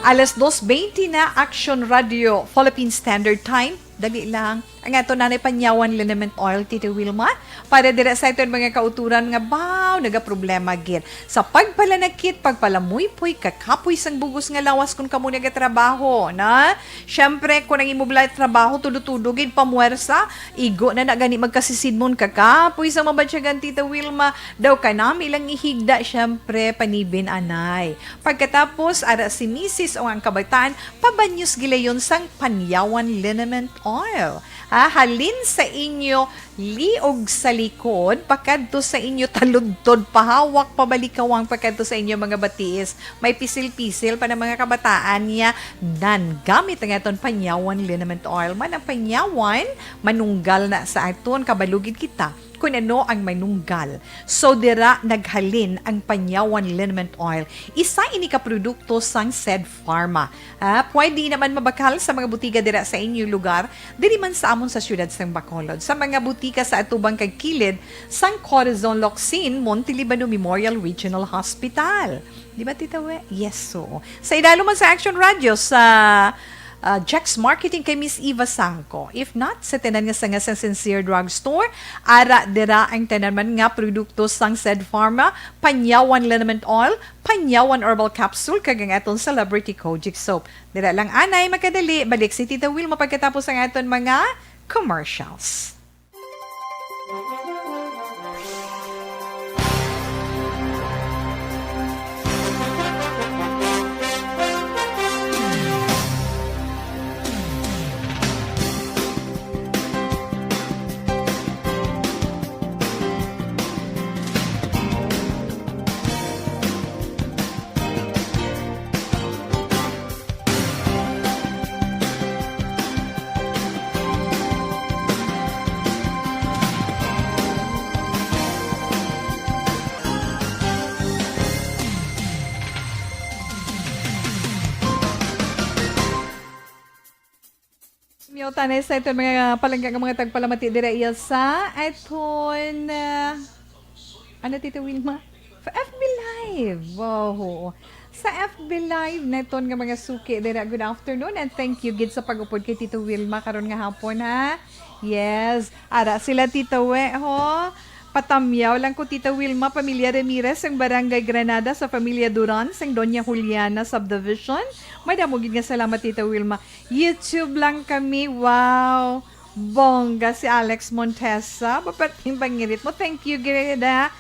Alas dos bente na, Action Radio, Philippine Standard Time. Dali lang. Ang aton nanay panyawan liniment oil, Tita Wilma. Para dira sa aton mga kauturan nga, baw, nagaproblema gid sa pagpalanakit, pagpalamuypoy, kakapoy sang bugos nga lawas kung kamo nagatrabaho, na? Siyempre, kung ang imo bala trabaho, tudo-tudo gid pamuwersa, igo na na gani magkasisidmon, kakapoy sang mabatyagan, Tita Wilma, daw kanami lang ihigda, siyempre, panibin anay. Pagkatapos, ara si misis o ang kabataan, pabanyos gilayon sang panyawan liniment oil. Ha, halin sa inyo liog sa likod, pakadto sa inyo taludtod, pahawak, pabalikawang, pakadto sa inyo mga batiis. May pisil-pisil pa ng mga kabataan niya. Nan, gamit ang aton panyawan liniment oil. Man ang panyawan, manunggal na sa aton, kabalugid kita kung ano ang manunggal. So, dira naghalin ang panyawan liniment oil. Isa ini ka produkto sang Sed Pharma. Ah, pwede naman mabakal sa mga butika dira sa inyong lugar, diri man sa amon sa siyudad sang Bacolod, sa mga butika sa atubang kag kilid sang Corazon Locsin, Monte Libano Memorial Regional Hospital. Di ba, Tita We? Yes, so. Sa idalom man sa Action Radio, sa, ah, Jex Marketing kay Miss Eva Sangco. If not, sa tanan nga sanga sang Sincere Drugstore, ara dira ang tanan man nga produkto sang Sed Pharma, Panyawan Liniment Oil, Panyawan Herbal Capsule, kag ang aton Celebrity Kojic Soap. Dira lang anay, makadali. Balik si Tita Wilma pagkatapos ang aton mga commercials. Miyota na sa iton mga palangga nga mga tagpalamati dira iya sa aton, ah, ano, Tita Wilma? F B Live. Wow. Sa F B Live, neton nga mga suki dira. Good afternoon and thank you gid sa pag-upod kay Tita Wilma karon nga hapon, ha? Yes. Ara sila, Tita We, ho. Patamyaw lang ko, Tita Wilma, pamilya Ramirez, ang Barangay Granada, sa pamilya Duran, sang Doña Juliana Subdivision. Madamo gid nga salamat, Tita Wilma. YouTube lang kami. Wow! Bongga si Alex Montesa. Baperting pangirit mo. Thank you, Greda.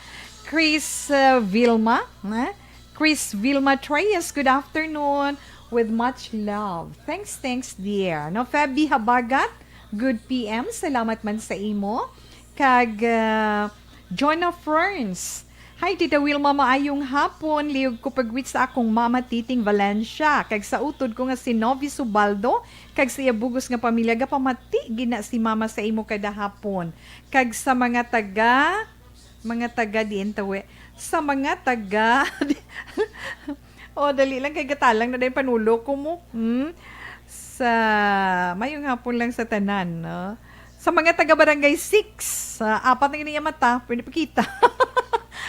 Chris, uh, Vilma. Eh? Chris Vilma Treyes, good afternoon. With much love. Thanks, thanks, dear. No, Feby Habagat, good P M. Salamat man sa imo. Kag, uh, Jonah Ferns, Hi, Tita Wilma, maayong hapon. Liog ko pag-greet sa akong mama, Titing Valencia, kag sa utod ko nga si Novi Subaldo, kag sa iya bugos nga pamilya. Gapamati gid na si mama sa imo kada hapon. Kag sa mga taga, mga taga diin tawi, sa mga taga, oh, dali lang kay gatalang na day panulo ko mo. Hmm? Sa, mayong hapon lang sa tanan, no? Sa mga taga Barangay six, sa apat na gini nga mata, pwede pakita.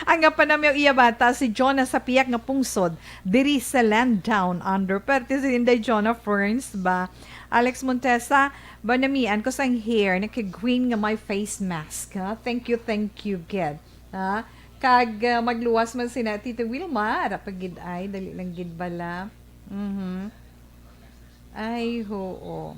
Ang nga panamyaw iya bata, si Jonah sa piyak nga pungsod, diri sa Land Down Under. Perte si Inday Jonah Ferns ba? Alex Montesa, ba namian ko sang hair, naka-green nga may face mask, ha? Thank you, thank you, gid. Ha? Kag, ah, magluwas man sina Tita Wilma, ara pa gid ay, dali lang gid bala. Mhm. Ay, hoo.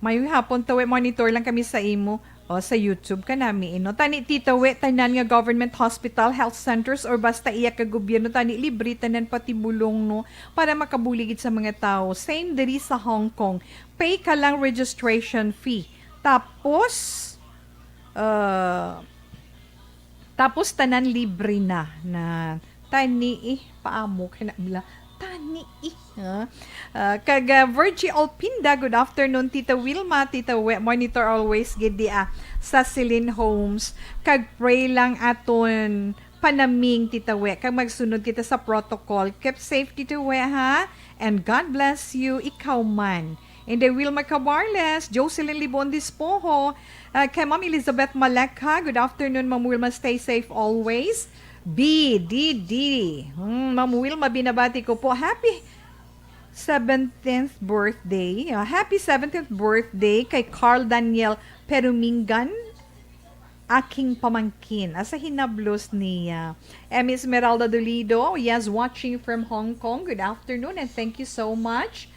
Mayong hapon, Tawe. Monitor lang kami sa imo, o, sa YouTube ka nami, eh, no? Tani, Tita We, tanan nga government hospital, health centers, or basta iya ka gobyerno, tani, libre tanan, pati bulong, no? Para makabuligid sa mga tao. Same diri sa Hong Kong. Pay ka lang registration fee. Tapos, uh, tapos tanan libre na, na tani, eh, paamo kay na bla, tani, eh, ha? Ah, kag, ah, Virgie Olpinda, good afternoon, Tita Wilma, Tita We, monitor always gid di, ah, sa Celine Homes. Kag pray lang aton panaming, Tita We, kag magsunod kita sa protocol. Keep safe, Tita We, ha? And God bless you, ikaw man. Inday Wilma Cabarles, Jocelyn Libon Dispoho, uh, kay Ma'am Elizabeth Malekha, good afternoon, Ma'am Wilma, stay safe always. B D D. Hmm, Ma'am Wilma, binabati ko po. Happy seventeenth birthday. Uh, happy seventeenth birthday kay Carl Daniel Perumingan, aking pamangkin. Asa hinablos niya? M Esmeralda Dolido, yes, watching from Hong Kong. Good afternoon and thank you so much.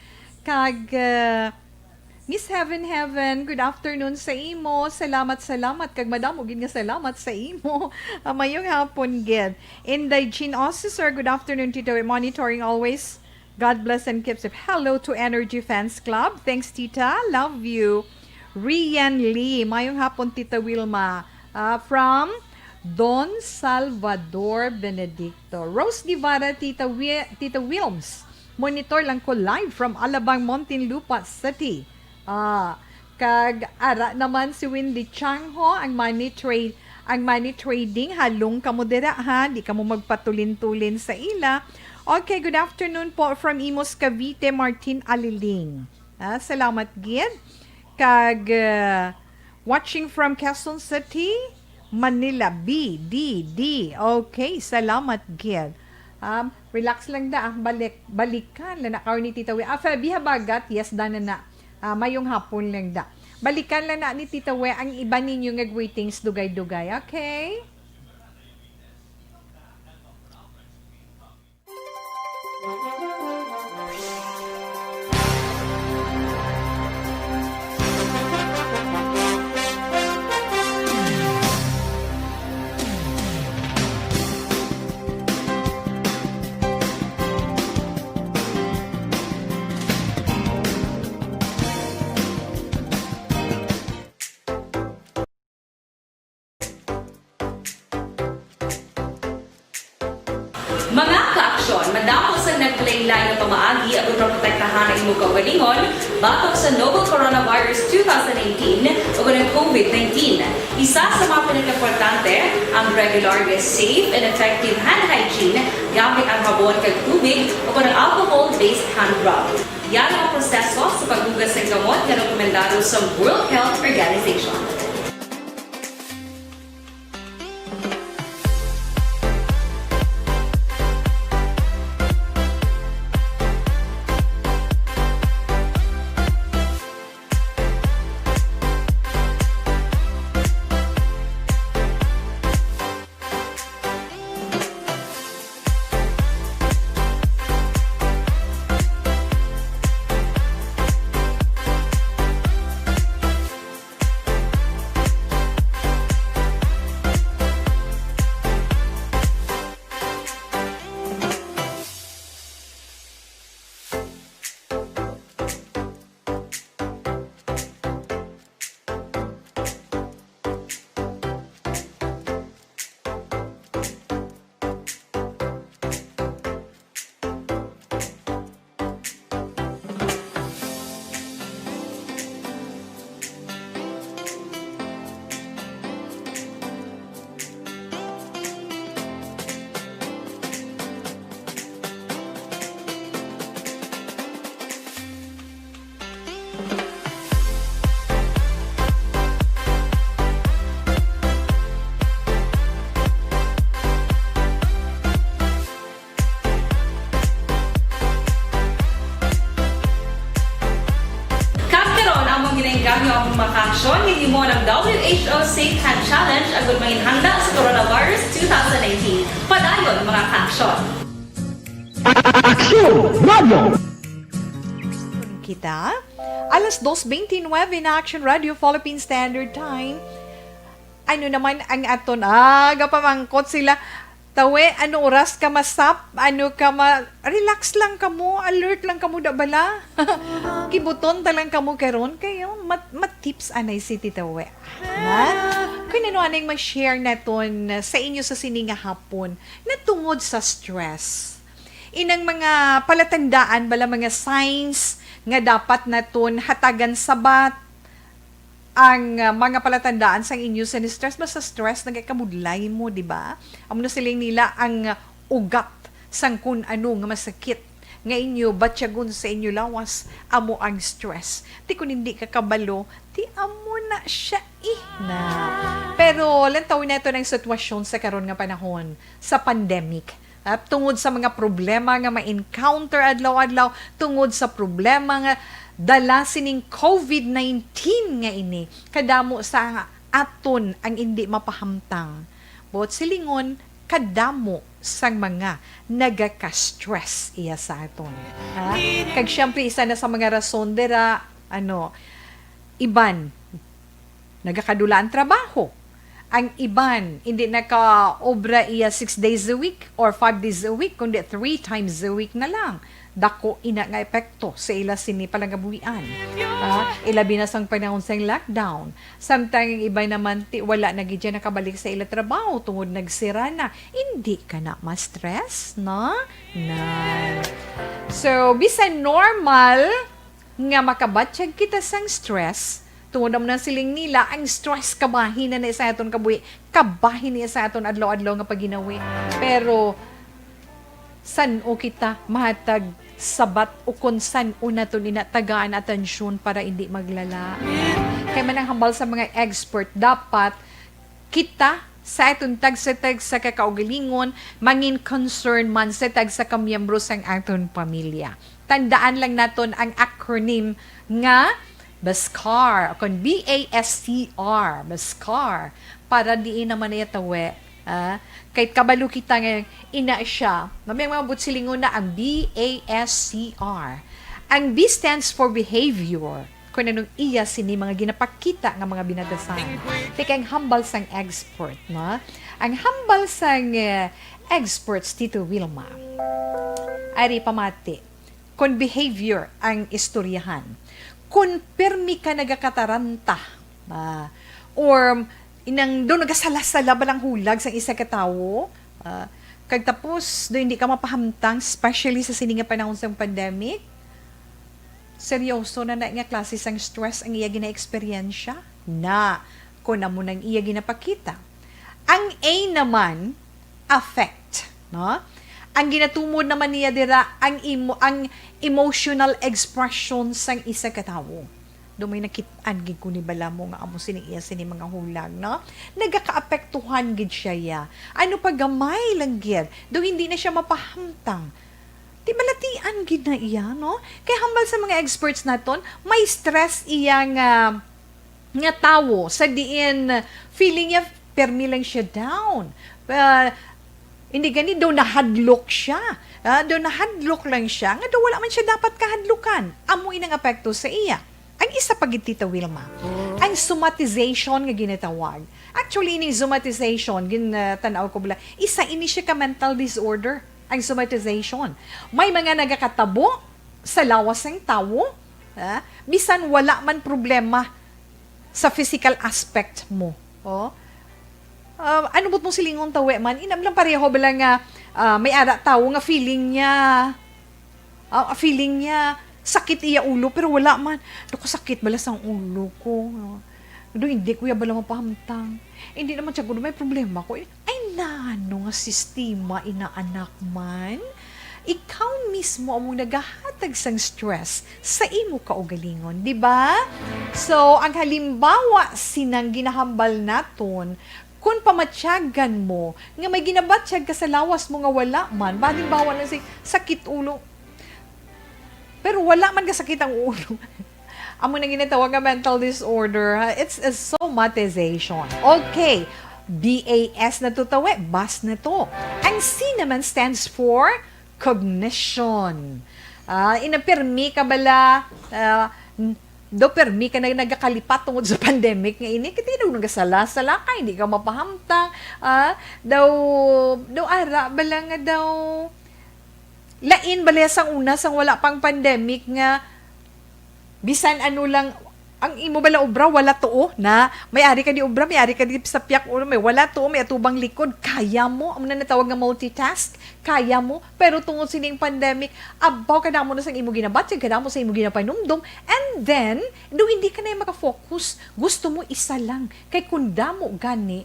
Kag, uh, Miss Heaven Heaven, good afternoon sa imo. Salamat, salamat. Kag madamo gid nga salamat sa imo. Ah, mayong hapon gid. Inday Jean Osisor, good afternoon, Tito. Monitoring always. God bless and keep safe. Hello to Energy Fans Club. Thanks, Tita. Love you. Rian Lee, mayong hapon, Tita Wilma. Ah, from Don Salvador Benedicto. Rose Guevara, Tita, Wi- Tita Wilms. Monitor lang ko live from Alabang, Muntinlupa City. Ah, kag ara naman si Wendy Changho, ang money trade, ang money trading, halong kamo dira ha, di kamo magpatulin-tulin sa ila. Okay, good afternoon po from Imus, Cavite, Martin Aliling. Ah, salamat gid. Kag, ah, watching from Quezon City, Manila, B D D. Okay, salamat gid. Um, relax lang da, ah. Balik, balikan lang na karon ni Tita Wi. Ah, Feby Habagat, yes, da na na. Ah, mayong hapon lang da. Balikan lang na ni Tita Wi ang iba ninyo nga greetings, dugay-dugay, okay? Mga kaaksyon, madamo sang naglain-lain nga pamaagi aron maprotektahan ang imo kaugalingon batok sa novel coronavirus two thousand nineteen o ang COVID nineteen. Isa sa mga pinakaimportante ang regular nga safe and effective hand hygiene gamit ang habon kag tubig o ang alcohol-based hand rub. Yari ang proseso sa paghugas sang kamot nga rekomendado sa World Health Organization. Kag karon, among ginainggangyo ang mga kaaksyon nga himo ng W H O Safe Hand Challenge agud manginhanda sa coronavirus two thousand nineteen. Padayon, mga kaaksyon. Aksyon Radio! Kita, alas dos veintinueve na Action Radio Philippine Standard Time. Ano naman ang aton? Ah, gapamangkot sila. Tawe, ano oras ka masap? Ano ka ma-, relax lang kamo, alert lang kamo da bala. Kibuton ta lang kamo karon kayo mat-, mat-tips anay si Tita We. Ha? Kung ano anay ma-share naton sa inyo sa sini nga hapon na tungod sa stress. Inang mga palatandaan bala, mga signs nga dapat naton hatagan sabat, ang, ah, mga palatandaan sang inyo sa stress, basta stress, nagakabudlay mo, di ba? Amo na siling nila ang ugat sang kun ano nga masakit nga inyo batyagon sa inyo lawas amo ang stress. Ti kon hindi ka kabalo, ti amo na siya, eh, na. Pero lantawon naton ang sitwasyon sa karon nga panahon sa pandemic. Ah, tungod sa mga problema nga ma-encounter adlaw-adlaw, tungod sa problema nga dala sining covid nineteen nga ini, kadamo sa aton ang indi mapahamtang. Buot silingon, kadamo sang mga nagaka-stress iya sa aton. Ha? Kag siyempre, isa na sa mga rason dira, ano, iban, nagakadula ang trabaho. Ang iban, hindi nakaobra iya six days a week or five days a week, kundi three times a week na lang. Dako ina nga epekto sa ila sini palangabuhian. Ah, ilabi na sang panahon sang lockdown. Samtang ang iban naman, ti, wala na gid siya nakabalik sa ila trabaho tungod nagsira na. Hindi ka na ma-stress, no? Na. So, bisan normal nga makabatyag kita sang stress, tungod naman ang siling nila, ang stress kabahin na ni sa aton kabuhi, kabahin ni sa aton adlaw-adlaw nga pagginawi. Pero, san-o kita mahatag sabat o kon san-o naton ina tagaan atensyon para indi maglala? Kay man ang hambal sa mga expert, dapat kita sa aton tagsa-tagsa ka kaugalingon mangin concern man sa tagsa ka miyembro sang aton pamilya. Tandaan lang naton ang acronym nga BASCAR, o kon B A S C R, BASCAR, para diin naman niya tawi. Ah, kay kabalo kita nga ina siya, mamayang mga butsilingon na ang B A S C R. Ang B stands for behavior, kung anong iya sini mga ginapakita nga mga binatasan. Ti kay ang hambal sang expert, no? Ang hambal sang, eh, experts, Tito Wilma. Ari pamati, kung behavior ang istoryahan, kung permi ka nagakataranta, ah, or inang do nagasala-sala ba lang hulag sang isa ka tawo, ah, kag tapos do hindi ka mapahamtang, especially sa sini nga panahon sang pandemic, seryoso na na nga klase sang stress ang iya ginaeksperyensya na, kung amo nang iya ginapakita. Ang A naman, affect, no? Ang ginatumod naman niya dira ang emo-, ang emotional expression sang isa ka tawo. Do may nakit-an gid ko ni bala mo nga amo sini iya sini mga hulag, no? Nagakaapektuhan gid siya, ya. Ano pa, gamay lang gid. Do hindi na siya mapahamtang. Ti balatian gid na iya, no? Kay hambal sa mga experts naton, may stress iya nga, nga tawo sa diin feeling niya permi lang siya down. Ah, hindi gani daw nahadlok siya. Ah, daw nahadlok lang siya, nga daw wala man siya dapat kahadlukan. Amo inang apekto sa iya. Ang isa pa gid, Tita Wilma, ang somatization nga ginatawag. Actually, ining somatization, gin, ah, tan-aw ko bala, isa ini siya ka mental disorder, ang somatization. May mga nagakatabo sa lawas sang tawo, ah, bisan wala man problema sa physical aspect mo. Oh. Ah, ano buot mo silingon, tawi man? Inam lang pareho bala nga, ah, may ara tawo nga feeling niya, ah, feeling niya sakit iya ulo, pero wala man. Naku, sakit bala sang ulo ko. Do, hindi ko ya bala mapahamtang. Hindi naman siya gud may problema ko. Ay, nano nga sistema, inaanak man? Ikaw mismo amo nagahatag sang stress sa imo kaugalingon, di ba? So, ang halimbawa sinang ginahambal naton, kung pamatyagan mo nga may ginabatyag ka sa lawas mo nga wala man, halimbawa lang si sakit ulo, pero wala man ka sakit ang ulo. Amo na ginatawag nga mental disorder, ha? It's a somatization. Okay. B A S na to, tawi. Bas na to. Ang C naman stands for cognition. Ah, inapirmi ka bala, ah, n-, daw pirmi ka na nagakalipat tungod sa pandemic nga ini. Kaya daw nagasala-sala ka, hindi ka mapahamtang. Ah, daw, daw ara bala nga daw, lain bala sang una, sang wala pang pandemic, nga bisan ano lang ang imo bala obra, wala tuo na. May ari ka di obra, may ari ka di sa piyak ulo, may wala tuo, may atubang likod, kaya mo. Amo na natawag nga multitask, kaya mo. Pero tungod sining pandemic, abaw, kadamo na sang imo ginabatyag, kadamo sa imo ginapanumdom, and then, do hindi ka na makafocus. Gusto mo isa lang. Kay kung damo gani,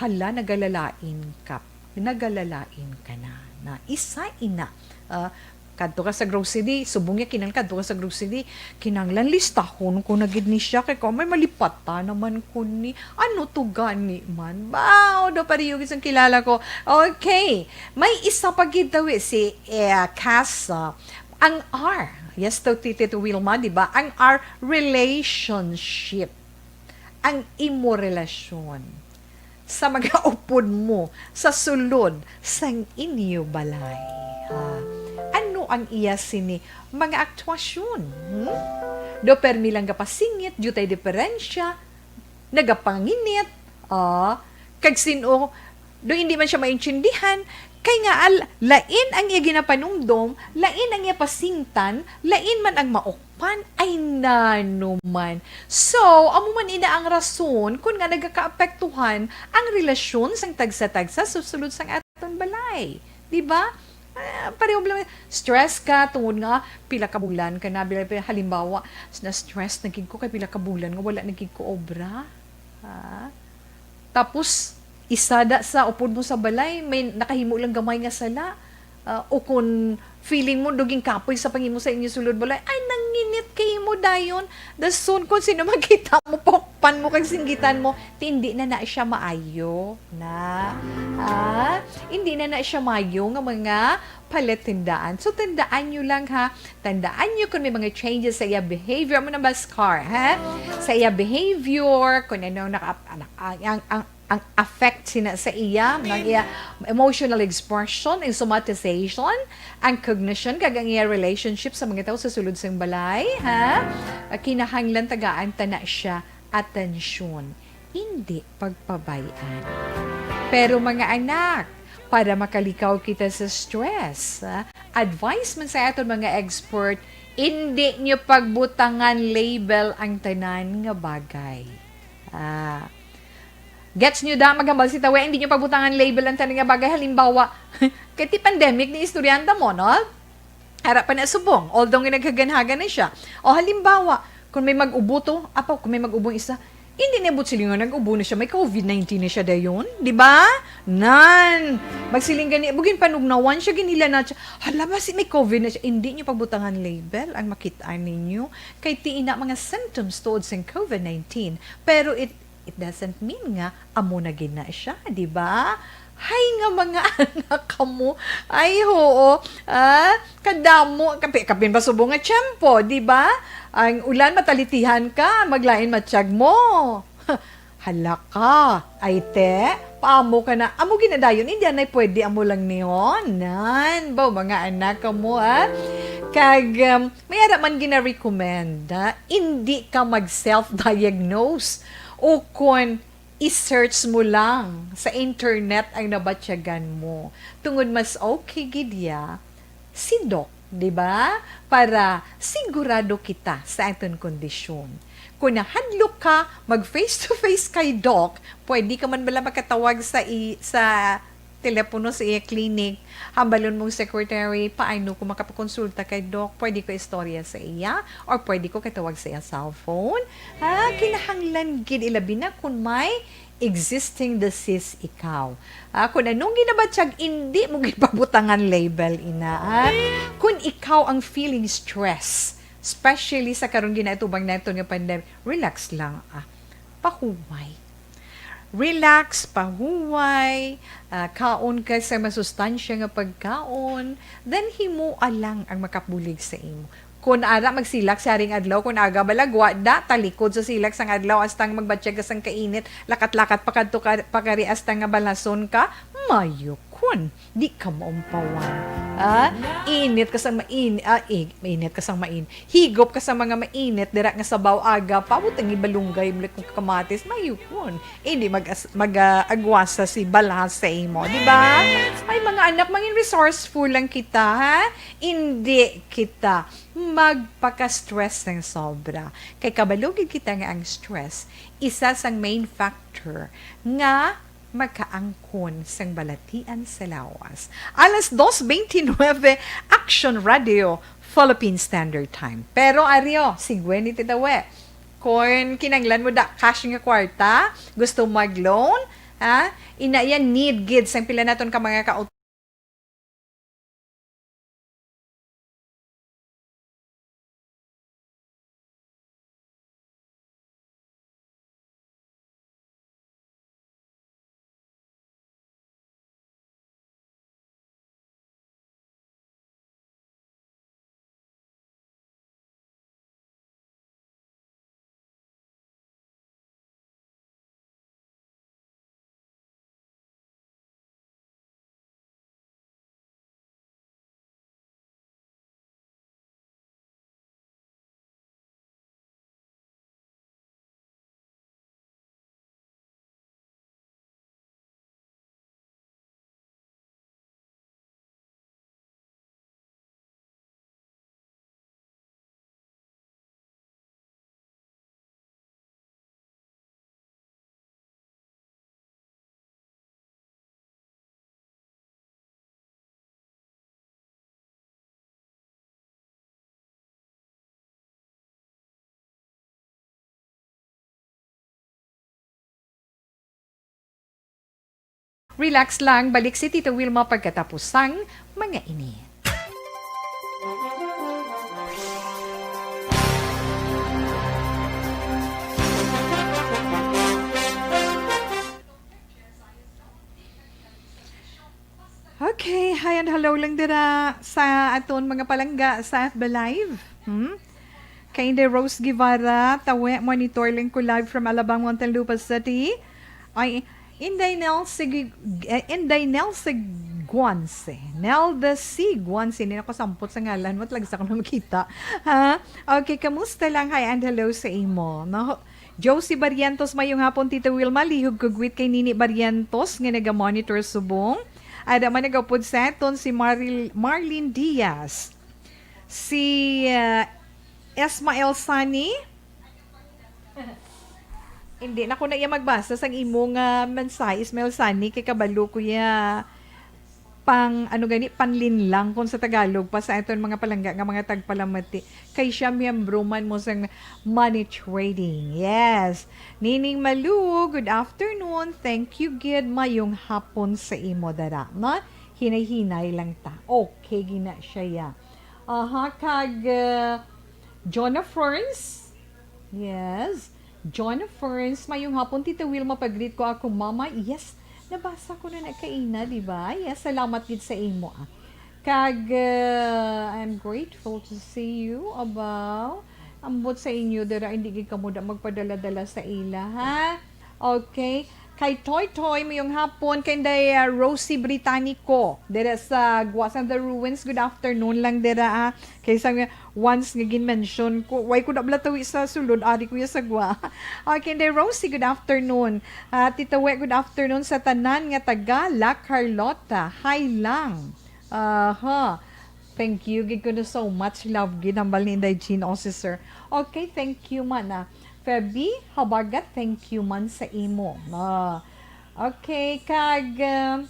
hala, nagalalain ka. Nagalalain ka na, na isa ina. Ah, Kadto ka sa grocery, subong niya kinahanglan kadto ka sa grocery, kinahanglan listahon ko na gid ni siya, kay kamo may malipatan naman ko ni. Ano to gani man? Baw, daw pariyugis ang kilala ko. Okay, may isa pa gid daw eh, si eh, Cass, ah, ang R. Yes, to Tito, to Wilma, di ba? Ang R, relationship. Ang imo relasyon sa mga upod mo sa sulod sang inyo balay. Ha? Ano ang iya sini mga aktwasyon? Hmm? Do permi lang gapasingit, diutay diferensya, nagapanginit, ah, kag sin-o, do hindi man siya maintindihan, kay nga al-, lain ang iya ginapanumdom, lain ang iya pasingtan, lain man ang maukpan, ay nano man. So, amo man ina ang rason kun nga nagakaapektuhan ang relasyon sang tagsa-tagsa sa sulod sang aton balay. Di ba? Ah, pareho lang, stress ka tungod nga pila ka bulan ka na, bila-, halimbawa, na-stress na gid ko kay pila ka bulan nga wala na gid ko obra. Ha? Tapos, isa da sa upod mo sa balay, may nakahimo lang gamay nga sala. Ah, o kun feeling mo, duging kapoy sa panghimo sa inyo sulod balay, ay, nanginit kay mo dayon. Dason, kung sino makita mo, pokpan mo kag singgitan mo, ti hindi na na siya maayo. Na, ah, hindi na na siya maayo nga mga palit tindaan. So, tandaan nyo lang, ha. Tandaan nyo kung may mga changes sa iya behavior. Amo na ba, Scar, ha? Sa iya behavior, kung ano naka, naka, ang, ang, ang affect sina sa iya, ang iya emotional expression, ang somatization, ang cognition, kag ang iya relationship sa mga tao sa sulod sang balay, ha? Kinahanglan tagaan ta na siya atensyon, hindi pagpabay-an. Pero, mga anak, para makalikaw kita sa stress, ah, advice man sa aton mga expert, hindi nyo pagbutangan label ang tanan nga bagay. Ah, gets nyo da, maghambal si Tawe, hindi nyo pagbutangan label ang tanan nga bagay. Halimbawa, kay ti pandemic ni istoryanta mo, no? Ara pa na subong, although nga naghaganhagan na siya. O halimbawa, kung may mag-ubo to, apaw, kung may mag-ubo ang isa, hindi niya buot silingon, nag-ubo na siya, may covid nineteen na siya dayon, di ba? Nan, magsiling gani, bugin panugnawan siya, ginila na siya, hala ba si may covid na siya, hindi niyo pagbutangan label ang makita ninyo, kay ti ina mga symptoms tuod sang covid nineteen, pero it, it doesn't mean nga amo na gid na siya, di ba? Hay nga mga anak kamo. Ay, oo. Ah, kadamo, kapi-, kapin ba subong nga tiyempo, di ba? Ang ulan, matalitihan ka, maglain matiyag mo. Hala ka, ay te, paamo ka na. Amo ginadayon, hindi anay pwede, amo lang nihon. Nan, ba, mga anak kamo, ah. Kag, um, may ara man gina-recommend, ah, hindi ka mag-self-diagnose. O kon i-search mo lang sa internet ang nabatyagan mo. Tungod mas okay gid ya si Doc, di ba? Para sigurado kita sa aton kondisyon. Kung nahadlok ka, mag face to face kay Doc, pwede ka man bala makatawag sa i-, sa telepono sa iya clinic, hambalon mong secretary, paano ko makapakonsulta kay Doc? Pwede ko istorya sa iya? Or pwede ko katawag sa iya cellphone? Ha? Kinahanglan gid, ilabi na kung may existing disease ikaw. Ah, kung anong ginabatyag, hindi mo gipabutangan label, ina, ha? Kung ikaw ang feeling stress, especially sa karon ginaatubang naton nga pandemic, relax lang, ah. Pahuway. Relax, pahuway, ah, kaon ka sa masustansya nga pagkaon, then himoa lang ang makabulig sa imo. Kun ara magsilak siya ring adlaw, kun aga balagwa, da, talikod sa silak sang adlaw, hasta nga magbatyag ka sang kainit, lakat-lakat pa kadto ka, pa kari hasta nga balason ka, mayukon, di ka maumpawan. Ah, init ka sang main-, ah, i-, mainit ka sang main-, higop ka sa mga mainit, dira nga sabaw aga, pabutang ibalunggay, mo kamatis, mayukon. Hindi mag-, mag-, ah, agwasa si balhas sa imo, di ba? Ay, mga anak, mangin resourceful lang kita, ha? Hindi kita magpaka-stress ng sobra. Kay kabalo gid kita nga ang stress, isa sang main factor nga makaangkon sang balatian sa lawas. Alas dos beintinuebe, Action Radio, Philippine Standard Time. Pero, aryo, si Gwen iti dawe. Kon kinanglan mo da cash nga kwarta, gusto mag-loan, ha? Ina yan, need gid sang pila naton ka mga ka Relax lang, balik si Tita Wilma pagkatapos sang mga ini. Okay, hi and hello lang dira sa aton mga palangga sa F B Live. Hmm? Kay Inday Rose Guevara, tawe, monitor lang ko live from Alabang, Muntinlupa City. Ay, Inday Nelsie, Gu- eh, Inday Nelsie Guanse. Nelda C. Guanse. Hindi na ko sampot sa ngalan mo. Talaga sa ko na makita. Ha? Okay, kamusta lang? Hi and hello sa imo. No? Josie Barrientos, mayong hapon, Tita Wilma. Lihog ko gwit kay Nini Barrientos nga naga-monitor subong. Ada man nagapod sa aton si Maril, Marlene Diaz. Si, ah, Esmael Sani. Hindi na ko na iya magbasa sang imo nga mensahe, Esmael Sani, kay kabalo ko iya pang, ano gani, panlinlang kung sa Tagalog pa sa aton mga palangga nga mga tagpalamati. Kay siya miyembro man mo sang Money Trading. Yes. Nining Malu, good afternoon. Thank you, gid. Mayong hapon sa imo dara, no? Hinay-hinay lang ta. Okay, gina siya, ya. Aha, kag, uh, Jonah Ferns. Yes. Jonah Ferns, mayong hapon, Tita Wilma, pag-greet ko ako, Mama. Yes, nabasa ko na na kaina, di ba? Yes, salamat gid sa imo, ah. Kag, uh, I'm grateful to see you. Abaw, ambot sa inyo, dira, hindi gid kamo da magpadala-dala sa ila, ha? Okay. Kay Toy Toy, mayong hapon. Kay Inday, uh, Rosie Britannico, dira sa Guas and the Ruins. Good afternoon lang dira, ah. Kay sa nga, once nga gin-mention ko, way ko na bala tawi sa sulod, ari ko ya sa Gua. Okay, Inday Rosie, good afternoon. Ah, Tita We, good afternoon sa tanan nga taga La Carlota. Hi lang. Aha. Thank you. Gid ko na so much love gid hambal ni Inday Jean, o si Sir. Okay, thank you man, ah. Feby Habagat, thank you man sa imo. Ah. Okay, kag, ah,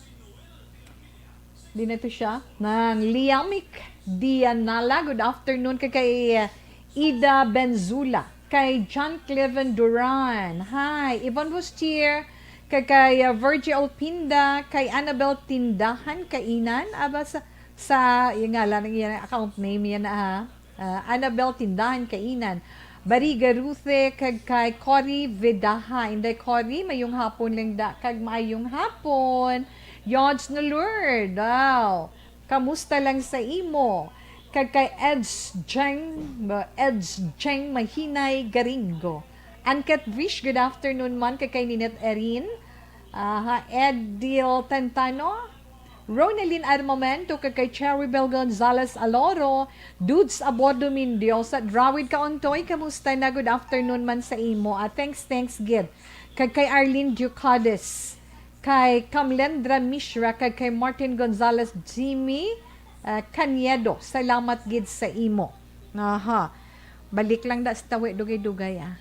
di na to siya. Nang Liamic Dianala, good afternoon. Kag kay, ah, Ida Benzula, kay John Cleven Duran. Hi, Yvonne Bustier, kag kay, ah, Virgie Olpinda, kay Annabel Tindahan, kainan. Aba, sa, sa, yung ngalan, yung account name yan, ha? Ah, Annabel Tindahan, kainan. Bariga Ruthe, kag kay Cory Vidaha. Inday Cory, mayong hapon lang da, kag maayong hapon. Yods na Lord, wow. Kamusta lang sa imo? Kag kay Eds Jeng, Eds Jeng Mahinay Garingo. Anket Vish, good afternoon man. Kag kay Ninette Erin. Aha, Edil Tentano. Ronelyn Armamento, kag kay Cherry Bell Gonzalez Aloro. Dudes Abodo Mindiosa, Drawid Kaontoy, kamusta na? Good afternoon man sa imo. Ah, thanks, thanks, gid. Kag kay Arlene Ducades. Kay Kamlendra Mishra, kag kay Martin Gonzalez, Jimmy, ah, Caniedo. Salamat gid sa imo. Aha. Balik lang da sa tawi, dugay-dugay, ah.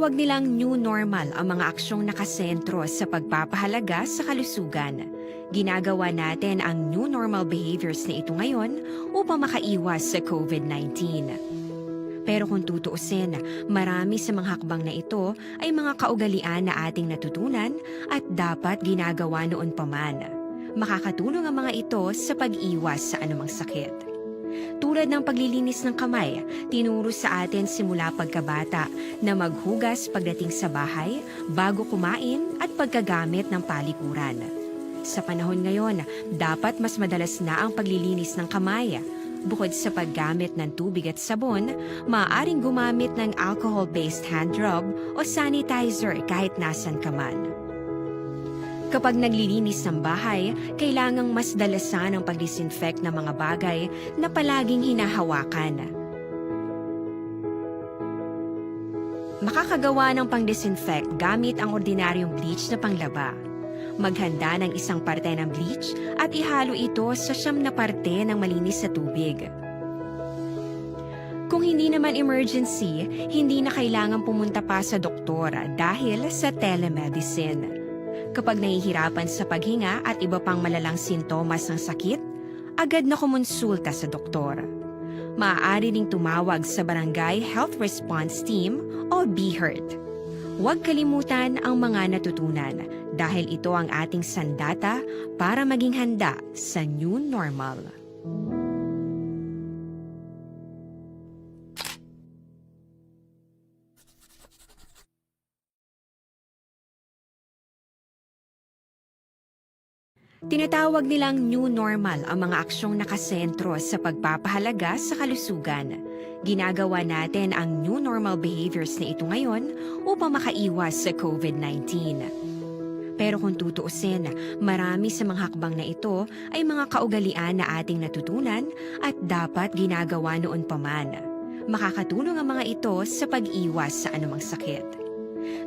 Tinatawag nilang new normal ang mga aksyong nakasentro sa pagpapahalaga sa kalusugan. Ginagawa natin ang new normal behaviors na ito ngayon upang makaiwas sa covid nineteen. Pero kung tutuusin, marami sa mga hakbang na ito ay mga kaugalian na ating natutunan at dapat ginagawa noon pa man. Makakatulong ang mga ito sa pag-iwas sa anumang sakit. Tulad ng paglilinis ng kamay, tinuro sa atin simula pagkabata na maghugas pagdating sa bahay, bago kumain at pagkagamit ng palikuran. Sa panahon ngayon, dapat mas madalas na ang paglilinis ng kamay. Bukod sa paggamit ng tubig at sabon, maaaring gumamit ng alcohol-based hand rub o sanitizer kahit nasan ka man. Kapag naglilinis ng bahay, kailangang mas dalasan ang pag-disinfect ng mga bagay na palaging hinahawakan. Makakagawa ng pang-disinfect gamit ang ordinaryong bleach na panglaba. Maghanda ng isang parte ng bleach at ihalo ito sa siyam na parte ng malinis na tubig. Kung hindi naman emergency, hindi na kailangan pumunta pa sa doktor dahil sa telemedicine. Kapag nahihirapan sa paghinga at iba pang malalang sintomas ng sakit, agad na kumonsulta sa doktor. Maaari ding tumawag sa Barangay Health Response Team o BHERT. Huwag kalimutan ang mga natutunan dahil ito ang ating sandata para maging handa sa new normal. Tinatawag nilang new normal ang mga aksyong nakasentro sa pagpapahalaga sa kalusugan. Ginagawa natin ang new normal behaviors na ito ngayon upang makaiwas sa covid nineteen. Pero kung tutuusin, marami sa mga hakbang na ito ay mga kaugalian na ating natutunan at dapat ginagawa noon pa man. Makakatulong ang mga ito sa pag-iwas sa anumang sakit.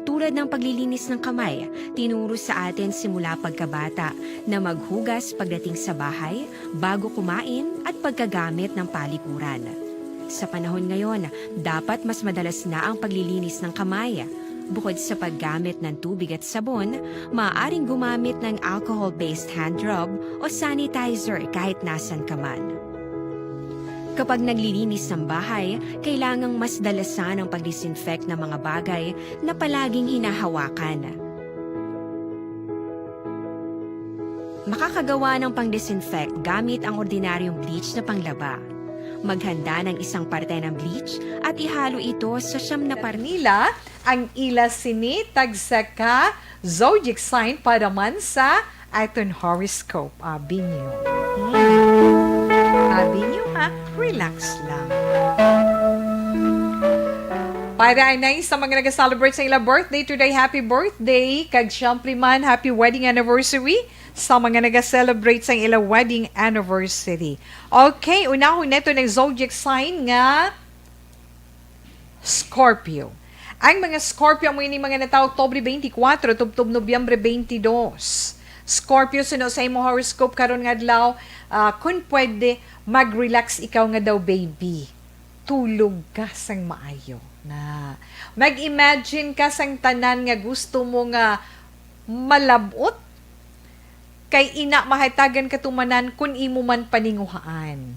Tulad ng paglilinis ng kamay, tinuro sa atin simula pagkabata na maghugas pagdating sa bahay, bago kumain at pagkagamit ng palikuran. Sa panahon ngayon, dapat mas madalas na ang paglilinis ng kamay. Bukod sa paggamit ng tubig at sabon, maaaring gumamit ng alcohol-based hand rub o sanitizer kahit nasan ka man. Kapag naglilinis ng bahay, kailangang mas dalasan ang pag-disinfect ng mga bagay na palaging hinahawakan. Makakagawa ng pang-disinfect gamit ang ordinaryong bleach na panglaba. Maghanda ng isang parte ng bleach at ihalo ito sa siyam na parte. Nila ang ila sini tagsa ka zodiac sign para man sa aton horoscope. Abi niyo. Hmm. Abi niyo, ha? Relax lang. Para anay sa mga nag-celebrate sa ila birthday today, happy birthday. Kag syempre man, happy wedding anniversary sa mga nag-celebrate sa ila wedding anniversary. Okay, unahon neto ng zodiac sign nga Scorpio. Ang mga Scorpio, amo ini mga natawo Oktubre twenty-four tubtob Nobyembre twenty-two. Scorpio, suno sa imo horoscope karon nga adlaw, ah, kun pwede, mag-relax ikaw nga daw, baby. Tulog ka sang maayo na. Mag-imagine ka sang tanan nga gusto mo nga malab-ot, kay ina mahatagan katumanan kun imo man paninguhaan.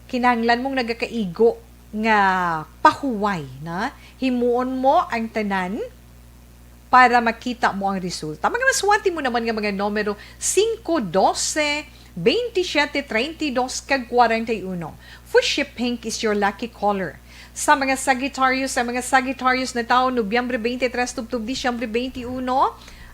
Kinahanglan mong nagakaigo nga pahuway na. Himuon mo ang tanan para makita mo ang resulta. Mga maswerte mo naman nga mga numero singko, dose, bente siyete, treinta y dos, kag kwarenta y uno. Fuchsia pink is your lucky color. Sa mga Sagittarius, sa mga Sagittarius natawo Nobyembre twenty-three tubtob Disyembre twenty-one,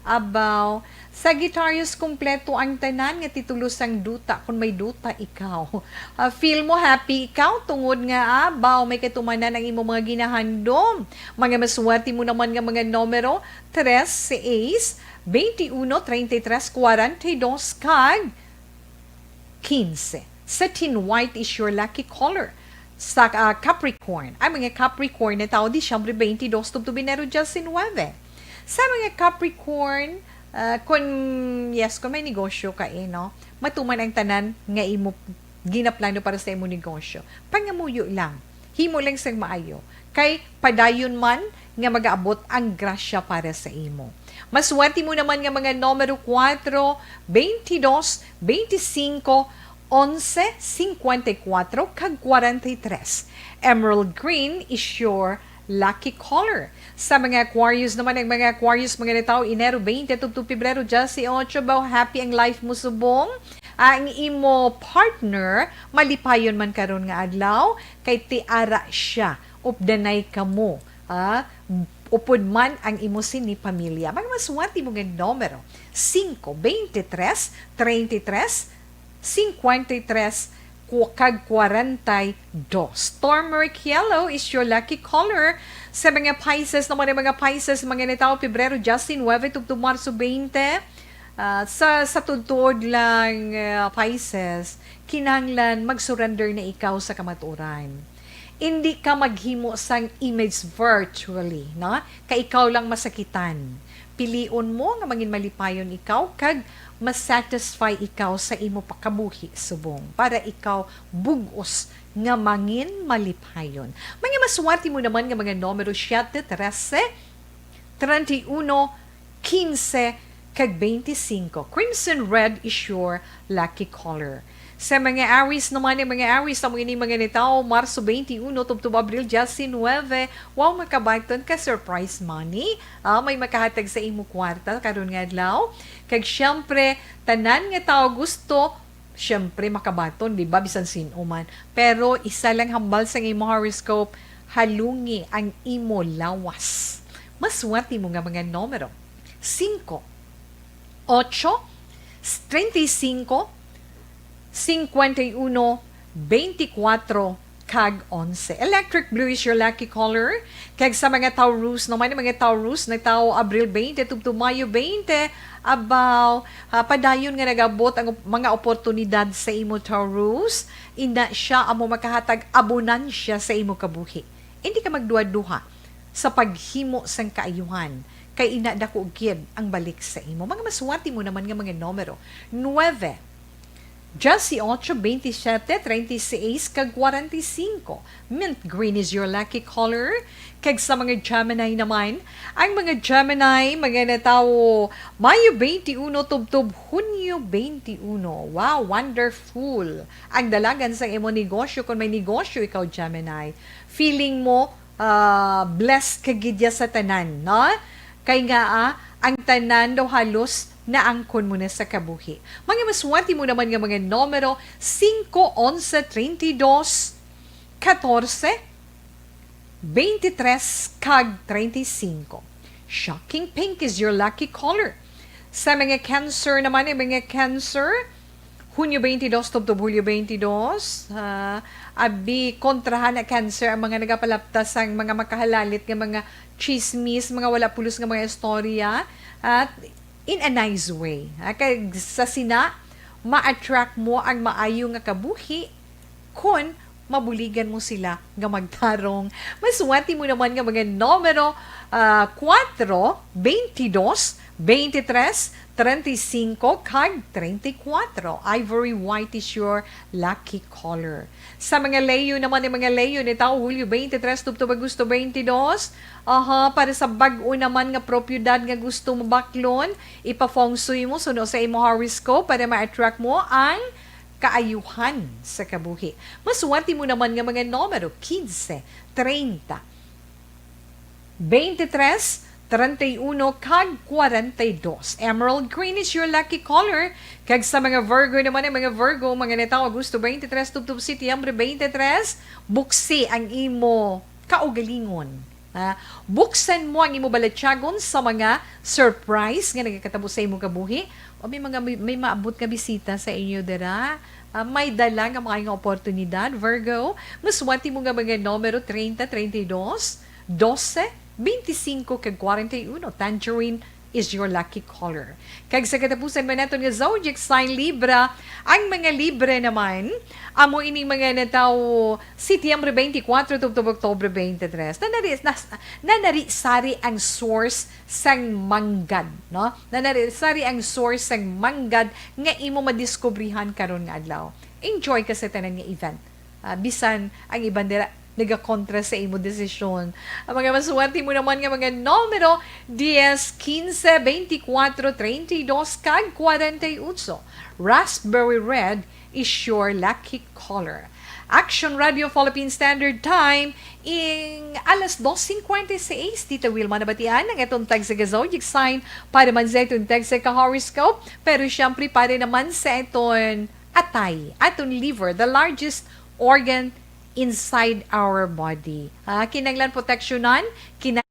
abaw, Sagittarius, kompleto ang tanan nga titulo sang duta, kung may duta ikaw. Ah, feel mo happy ikaw tungod nga, abaw, may katumanan ang imo mga ginahandom. Mga maswerte mo naman nga mga numero, tres, seis, bente uno, treinta y tres, kwarenta y dos, kag quince. Satin white is your lucky color. Sa, ah, Capricorn. Ang mga Capricorn natawo Disyembre twenty-two tubtob Enero diyes nuebe. Sa mga Capricorn, ah, kun, yes, kun may negosyo ka, eh, no? Matuman ang tanan nga imo ginaplano para sa imo negosyo. Pangamuyo lang. Himo lang sang maayo, kay padayon man nga magaabot ang grasya para sa imo. Maswerte mo naman nga mga numero kuwatro, bentidós, bentisinko, onse, singkwenta y kuwatro, kag kwarenta y tres. Emerald green is your lucky color. Sa mga Aquarius naman, ang mga Aquarius, mga natawo Enero twenty tubtob Pebrero diyesotso, baw happy ang life mo subong. Ang imo partner, malipayon man karon nga adlaw, kay ti ara siya, updanay kamo, ha? Upod man ang imo sini pamilya. Mga maswerte mo nga numero, singko, bente tres, treinta y tres, cincuenta y tres, ku-, kag kwarenta y dos. Turmeric yellow is your lucky color. Sa mga Pisces naman, ang mga Pisces, mga natawo Pebrero diyesnuebe tubtob Marso twenty. Ah, sa, sa tuod-tuod lang, ah, Pisces, kinahanglan mag-surrender na ikaw sa kamatuoran. Indi ka maghimo sang image virtually, no? Kay ikaw lang masakitan. Pilion mo nga mangin malipayon ikaw kag masatisfy ikaw sa imo pakabuhi subong para ikaw bug-os nga mangin malipayon. Mga maswerte mo naman nga mga numero siete, trese, treinta y uno, quince, kag veinticinco. Crimson red is your lucky color. Sa mga Aries naman, ang mga Aries, amo ini mga natawo Marso twenty-one tubtob Abril diyesnuebe, wow, makabaton ka surprise money. Ah, may makahatag sa imo kwarta karon nga adlaw. Kag siyempre, tanan nga tawo gusto, siyempre, makabaton, di ba? Bisan sin-o man. Pero isa lang hambal sa imo horoscope, halungi ang imo lawas. Maswerte mo nga mga numero, singko, ocho, treinta y cinco, cincuenta y uno, veinticuatro, kag onse. Electric blue is your lucky color. Kag sa mga Taurus naman, mga Taurus, natawo Abril twenty tubtob Mayo twenty, abaw, ah, padayon nga nagabot ang op-, mga oportunidad sa imo, Taurus. Ina siya amo makahatag abundansya sa imo kabuhi. Hindi ka magduha-duha sa paghimo sang kaayuhan, kay ina dako gid ang balik sa imo. Mga maswerte mo naman nga mga numero, nuebe, diyesotso, bentisiete, treinta y seis, kag kwarenta y cinco. Mint green is your lucky color. Kag sa mga Gemini naman, ang mga Gemini, mga natawo Mayo twenty-one tubtob Hunyo twenty-one. Wow, wonderful ang dalagan sa imo negosyo. Kung may negosyo ikaw, Gemini, feeling mo, ah, blessed ka gid ya sa tanan, no? Kay nga, ah, ang tanan daw halos naangkon mo na sa kabuhi. Mga maswerte mo naman nga mga numero, singko, onse, treinta y dos, katorse, veintitrés, kag treinta y cinco. Shocking pink is your lucky color. Sa mga Cancer naman, ang mga Cancer, Hunyo twenty-two tubtob Hulyo twenty-two, ah, abi, kontrahan na Cancer ang mga nagapalapta sang mga makahalalit nga mga chismis, mga wala pulos nga mga istorya, at in a nice way. Ah, kag sa sina, ma-attract mo ang maayo nga kabuhi kon mabuligan mo sila nga magtarong. Maswerte mo naman nga mga numero, ah, kuwatro, bentidós, bentitrés, treinta y cinco, kag treinta y cuatro. Ivory white is your lucky color. Sa mga Leo naman, ang mga Leo nitawo Hulyo twenty-three tubtob Agosto twenty-two, aha, para sa bag-o naman nga propiedad nga gusto mo baklon, ipa-feng shui mo suno sa imo horoscope para ma-attract mo ang kaayuhan sa kabuhi. Maswerte mo naman nga mga numero, quince, treinta, veintitrés, treinta y uno, kag kwarenta y dos. Emerald green is your lucky color. Kag sa mga Virgo naman, ang mga Virgo, mga natawo Agosto twenty-three tubtob Setyembre twenty-three, buksi ang imo kaugalingon. Ah, buksan mo ang imo balatyagon sa mga surprise nga nagakatabo sa imo kabuhi. O may mga, may, may maabot nga bisita sa inyo dira. Ah, may dala nga mga nga oportunidad, Virgo. Maswerte mo nga mga numero treinta, treinta y dos, doce, veinticinco, kag kwarenta y uno. Tangerine is your lucky color. Kag sa katapusan man naton nga zodiac sign, Libra, ang mga Libra naman, amo ining mga natawo Setyembre twenty-four tubtob Oktubre twenty-three. Nanari-, nas-, nanari-sari ang source sang manggad, no? Nanari-sari ang source sang manggad nga imo madiskubrihan karon nga adlaw. Enjoy ka sa tanan nga event. Ah, bisan ang iban dira, nagakontra sa imo desisyon. Ang mga maswerte mo naman nga mga numero, dies, quince, veinticuatro, treinta y dos, kag cuarenta y ocho. Raspberry red is your lucky color. Action Radio Philippine Standard Time, ing alas dos cincuenta y seis. Tita Wilma, nabatian ang atong tagsa ka zodiac sign, para man sa atong tagsa ka horoscope, pero siyempre para naman sa aton atay, aton liver, the largest organ inside our body. Ah, kinahanglan proteksyonan, kinahanglan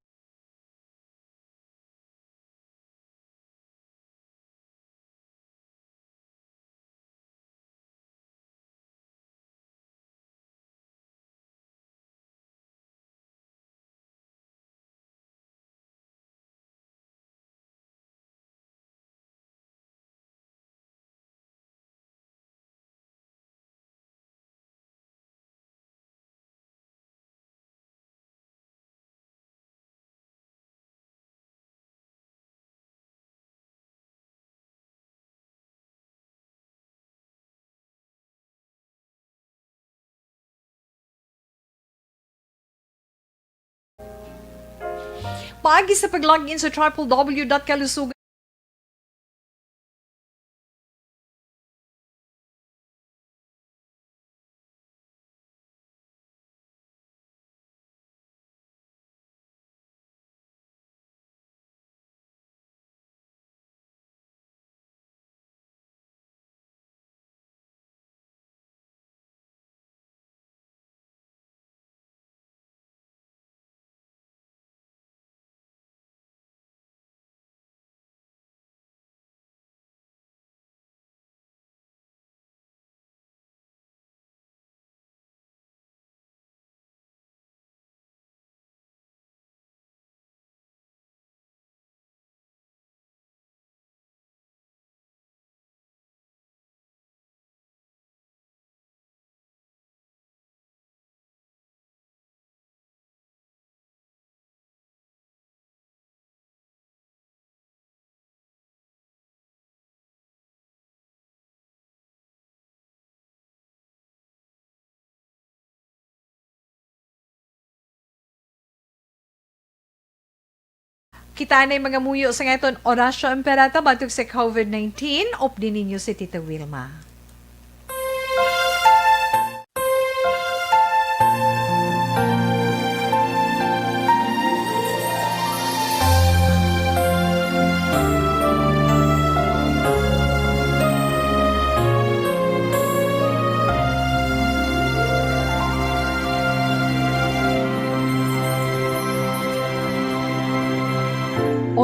Paagi sa pag-login sa triple W dot kalusugan Kita anay mga muyo sa aton Oratio Imperata batok sa covid nineteen. Updi ninyo si Tita Wilma.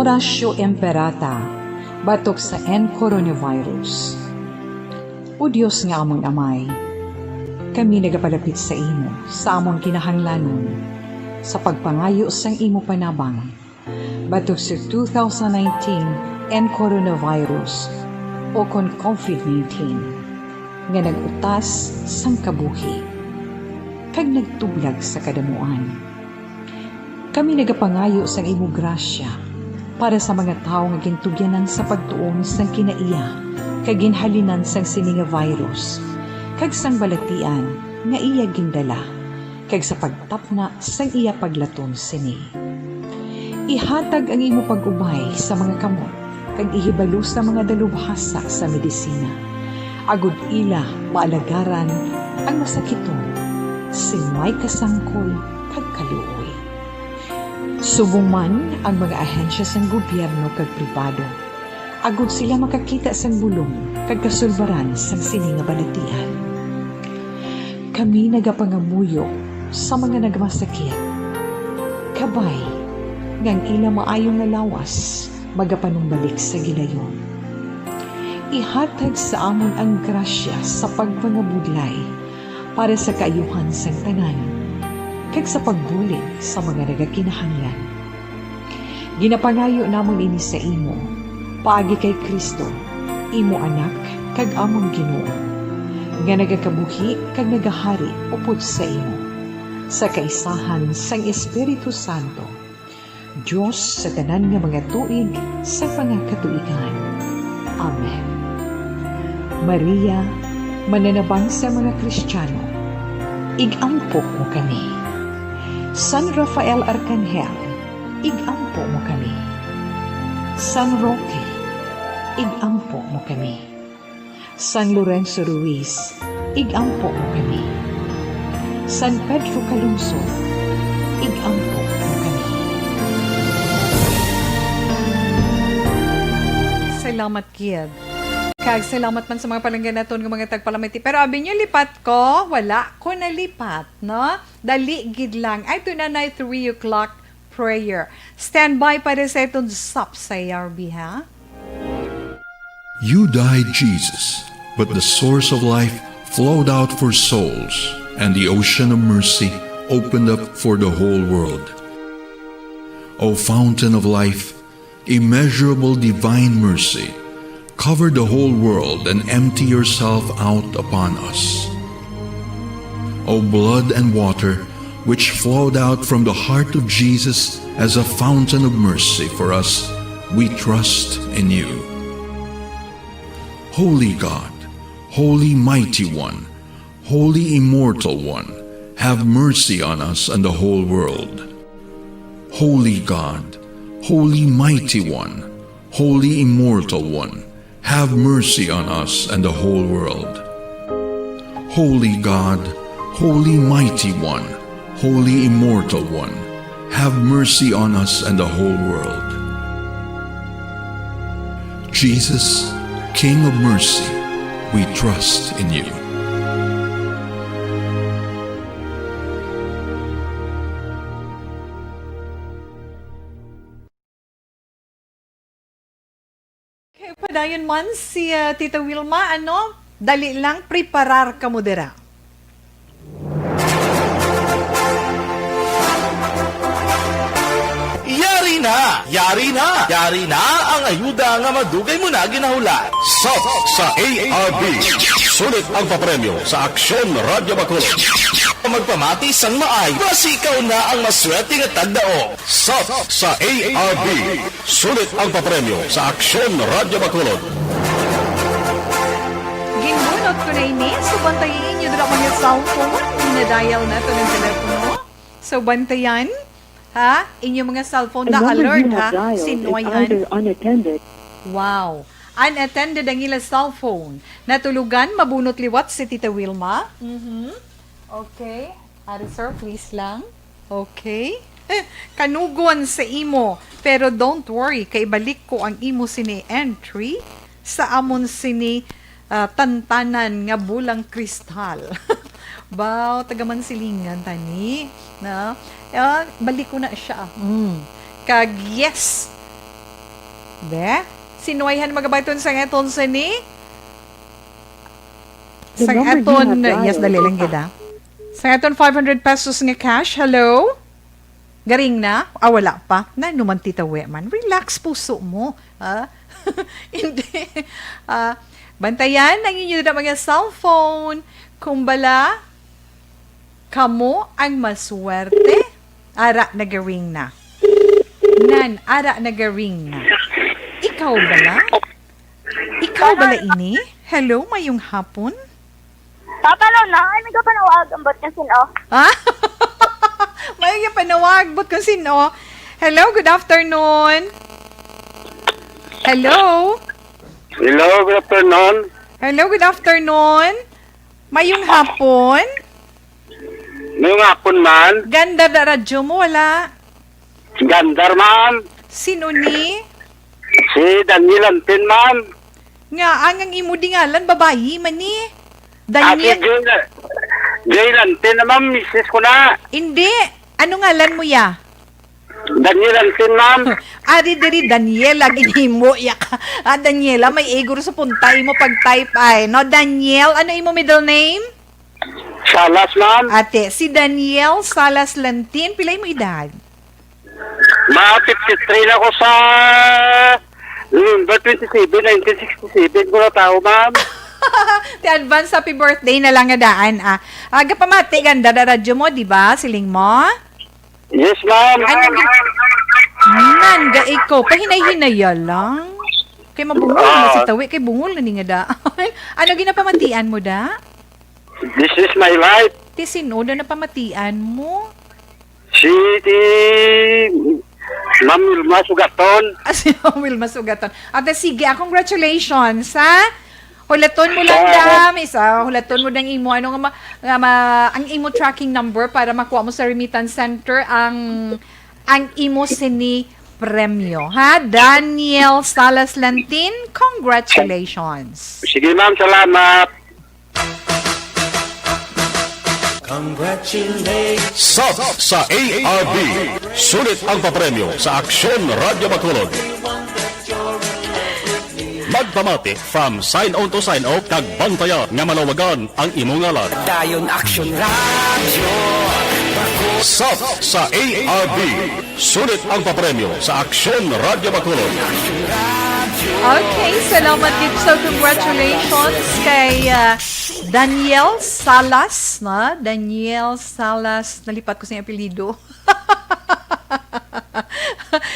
Oratio Imperata batok sa N coronavirus. O Dios nga amon Amay, kami nagapalapit sa imo sa amon kinahanglanon sa pagpangayo sang imo panabang batok sa two thousand nineteen N coronavirus, o kon covid nineteen, nga nag-utas sang kabuhi kag nagtublag sa kadamuan. Kami nagapangayo sang imo grasya para sa mga tawo nga gintugyanan sa pagtuon sang kinaiya kag ginhalinan sang sini nga virus, kag sang balatian nga iya gindala, kag sa pagtapna sang iya paglaton sini. Ihatag ang imo pag-ubay sa mga kamot kag ihibalo sa mga dalubhasa sa medisina, agod ila maalagaran ang masakiton sing may kasangkol kag kaluoy. Subong man ang mga ahensya sang gobyerno kag pribado, agod sila makakita sang bulong kag kasulbaran sang sini nga balatian. Kami nagapangamuyo sa mga nagmasakit, kabay nga ang ila maayo nga lawas magapanumbalik sa gilayon. Ihatag sa amon ang grasya sa pagpangabudlay para sa kaayuhan sang tanan, kag sa pagbulig sa mga nagakinahanglan. Ginapangayo namon ini sa imo, paagi kay Cristo, imo Anak kag amon Ginoo, nga nagakabuhi kag nagahari upod sa imo, sa kaisahan sang Espiritu Santo, Dios sa tanan nga mga tuig sa mga katuigan. Amen. Maria, mananabang sa mga Kristiano, ig-ampo mo kami. San Rafael Arcangel, ig-ampo mo kami. San Roque, ig-ampo mo kami. San Lorenzo Ruiz, ig-ampo mo kami. San Pedro Calungsod, ig-ampo mo kami. Salamat gid. Kag salamat man sa mga palangga naton nga mga tagpalamati. Pero abi niyo, lipat ko, wala ko nalipat, no? Dali gid lang. Ay, ito na na three o'clock prayer. Stand by para sa itong sap sa A R B, ha? You died, Jesus, but the source of life flowed out for souls, and the ocean of mercy opened up for the whole world. O fountain of life, immeasurable divine mercy, cover the whole world and empty yourself out upon us. O blood and water, which flowed out from the heart of Jesus as a fountain of mercy for us, we trust in you. Holy God, Holy Mighty One, Holy Immortal One, have mercy on us and the whole world. Holy God, Holy Mighty One, Holy Immortal One, have mercy on us and the whole world. Holy God, Holy Mighty One, Holy Immortal One, have mercy on us and the whole world. Jesus, King of mercy, we trust in you. Okay, padayon man si, ah, Tita Wilma, ano? Dali lang, preparar ka mo dira. Yari na! Yari na! Yari na ang ayuda nga madugay mo na ginahulat. Sap sa A R B. Sulit ang papremyo sa Aksyon Radyo Bacolod. Magpamati sang maay, basi ikaw na ang maswerte nga tagdaog. Sap sa A R B. Sulit ang papremyo sa Aksyon Radyo Bacolod. Ginbunot ko na ini. So, bantayi inyo dira mga cellphone. Ginadial na to ng telepono. So, bantayan, ha? Inyo mga cellphone na alert, ha? Sinwayhan. Wow. Unattended ang ila cellphone. Natulugan, mabunot liwat si Tita Wilma. Mhm. Okay. Ari, sir, please lang. Okay. Kanugon sa imo. Pero don't worry, kay balik ko ang imo sini entry sa amon sini, ah, tantanan nga bulang kristal. Baw, taga Mansilingan tani, no? Ah, balik ko na siya. Mm. Kag yes. Be? Sinwayhan magabaton sa aton sini? Sa aton, yes, dali lang gid, ah. Sa aton five hundred pesos nga cash, hello? Garing na? Ah, wala pa. Na, numan, Tita Weman. Relax, puso mo. Ha? Hindi. Ah, bantayan ang inyo na mga cellphone. Kung bala, kamo ang maswerte. Ara, nagaring na. Nan, ara, nagaring na. Ikaw bala? Ikaw bala ini? Hello, mayong hapon. Tatanaw na, ay, may kapanawag, ambot kung sino. Ha? May kapanawag, ambot kung sino. Hello, good afternoon. Hello? Hello, good afternoon. Hello, good afternoon. Mayong hapon. Mayong hapon, man. Ganda da radyo mo, wala? Gandar, ma'am. Sino ni? Si Daniel Antin, ma'am. Nga, ang, ang imo dingalan, babayi man ni? Ah, si Daniel? Jay, Jay Lantin na, ma'am, misis ko na. Hindi. Ano ngalan mo, ya? Daniel Antin, ma'am. Ari diri, Daniel, ang imo, ya ka. Ah, Daniela, may igor sa puntay mo pag-type ay. No, Daniel, ano imo middle name? Salas, ma'am. Ate, si Daniel Salas Lantin, pila mo edad? Ma, fifty-three na ko sa November twenty-seven, nineteen sixty-seven ko na tao, ma'am. Ti advance happy birthday na lang nga daan, ah. Aga pa mati, ganda na radyo mo, di ba? Siling mo? Yes, ma'am. Ano gi-, man, ga ikaw, pahinay-hinaya lang. Kay mabungol na si Tawi, kay bungol na ni nga daan. Ano ginapamatian mo, da? This is my life. Ti sino da napamatian mo? Si, si Ma'am Wilma Sugaton. Ah, si Ma'am Wilma Sugaton. Ate, sige, ah, congratulations, ha? Hulaton mo lang, ah, da, Miss, ah, hulaton mo dang imo, ano nga ma-, nga ma-, ang imo tracking number para makuha mo sa remittance center ang, ang imo sini premyo, ha? Daniel Salas Lantin, congratulations. Sige, ma'am, salamat. Congratulations. Sub sa A R B. Sulit ang papremyo sa Aksyon Radyo Bacolod. Magpamati from sign on to sign off kag bantaya nga malawagan ang imo ngalan. Dayon Aksyon Radyo. Sub sa A R B. Sulit ang papremyo sa Aksyon Radyo Bacolod. Okay, salamat gid. So, congratulations kay, ah, Daniel Salas, na? Daniel Salas, nalipat ko sa iyang apelyido.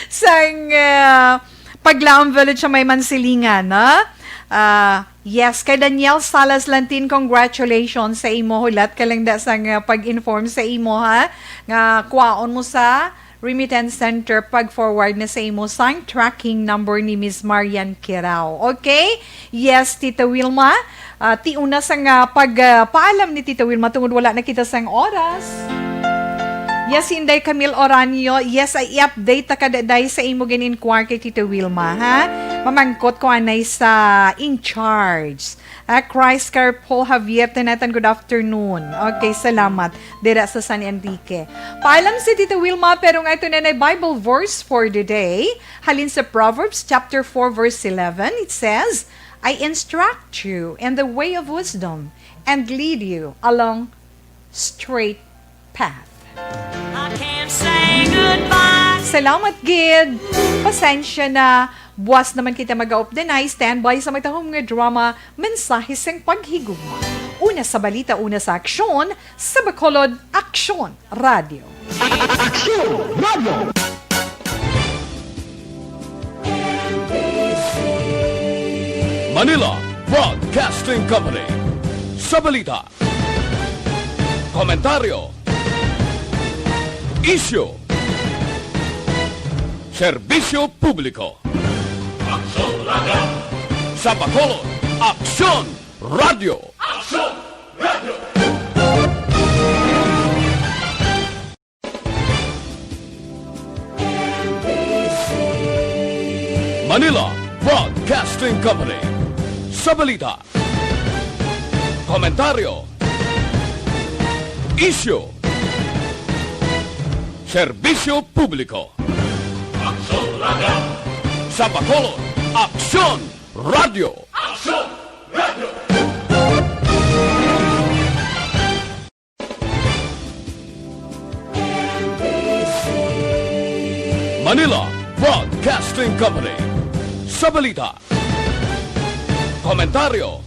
Sang, ah, Paglaom Village sa may Mansilingan, na? Ah, yes, kay Daniel Salas Lantin, congratulations sa imo. Hulat ka lang da sang, ah, pag-inform sa imo, ha? Nga kwaon mo sa remittance center pag-forward na sa imo sang tracking number ni Miss Marian Kirao. Okay? Yes, Tita Wilma. Ah, ti una sang, ah, pag, ah, paalam ni Tita Wilma tungod wala na kita sang oras. Yes, Inday Camille Oranio. Yes, ay i-update ta ka, day, sa imo gin-inquire kay Tita Wilma, ha? Mamangkot ko anay sa in charge. Ah, Christ Carpol Javier Tenetan, good afternoon. Okay, salamat. Dira sa San Enrique. Paalam si Tita Wilma, pero nga ito na na Bible verse for the day. Halin sa Proverbs chapter four, verse eleven, it says, "I instruct you in the way of wisdom and lead you along straight path." I can't say goodbye. Salamat gid. Pasensya na. Buwas naman kita mag-aop din ay standby sa may tahom nga drama, Mensahe sing Paghigugma. Una sa balita, una sa aksyon, sa Bacolod, Aksyon Radio. Aksyon Radio. Manila Broadcasting Company. Sa balita, komentaryo, isyu, serbisyo publiko. Aksyon Radio. Sa Bacolod, Aksyon Radio. Aksyon Radio. Manila Broadcasting Company. Sa balita, komentaryo, isyu, serbisyo publiko. Aksyon Radio. Sa Bacolod, Aksyon Radio. Aksyon Radio. Manila Broadcasting Company. Sa balita, komentaryo,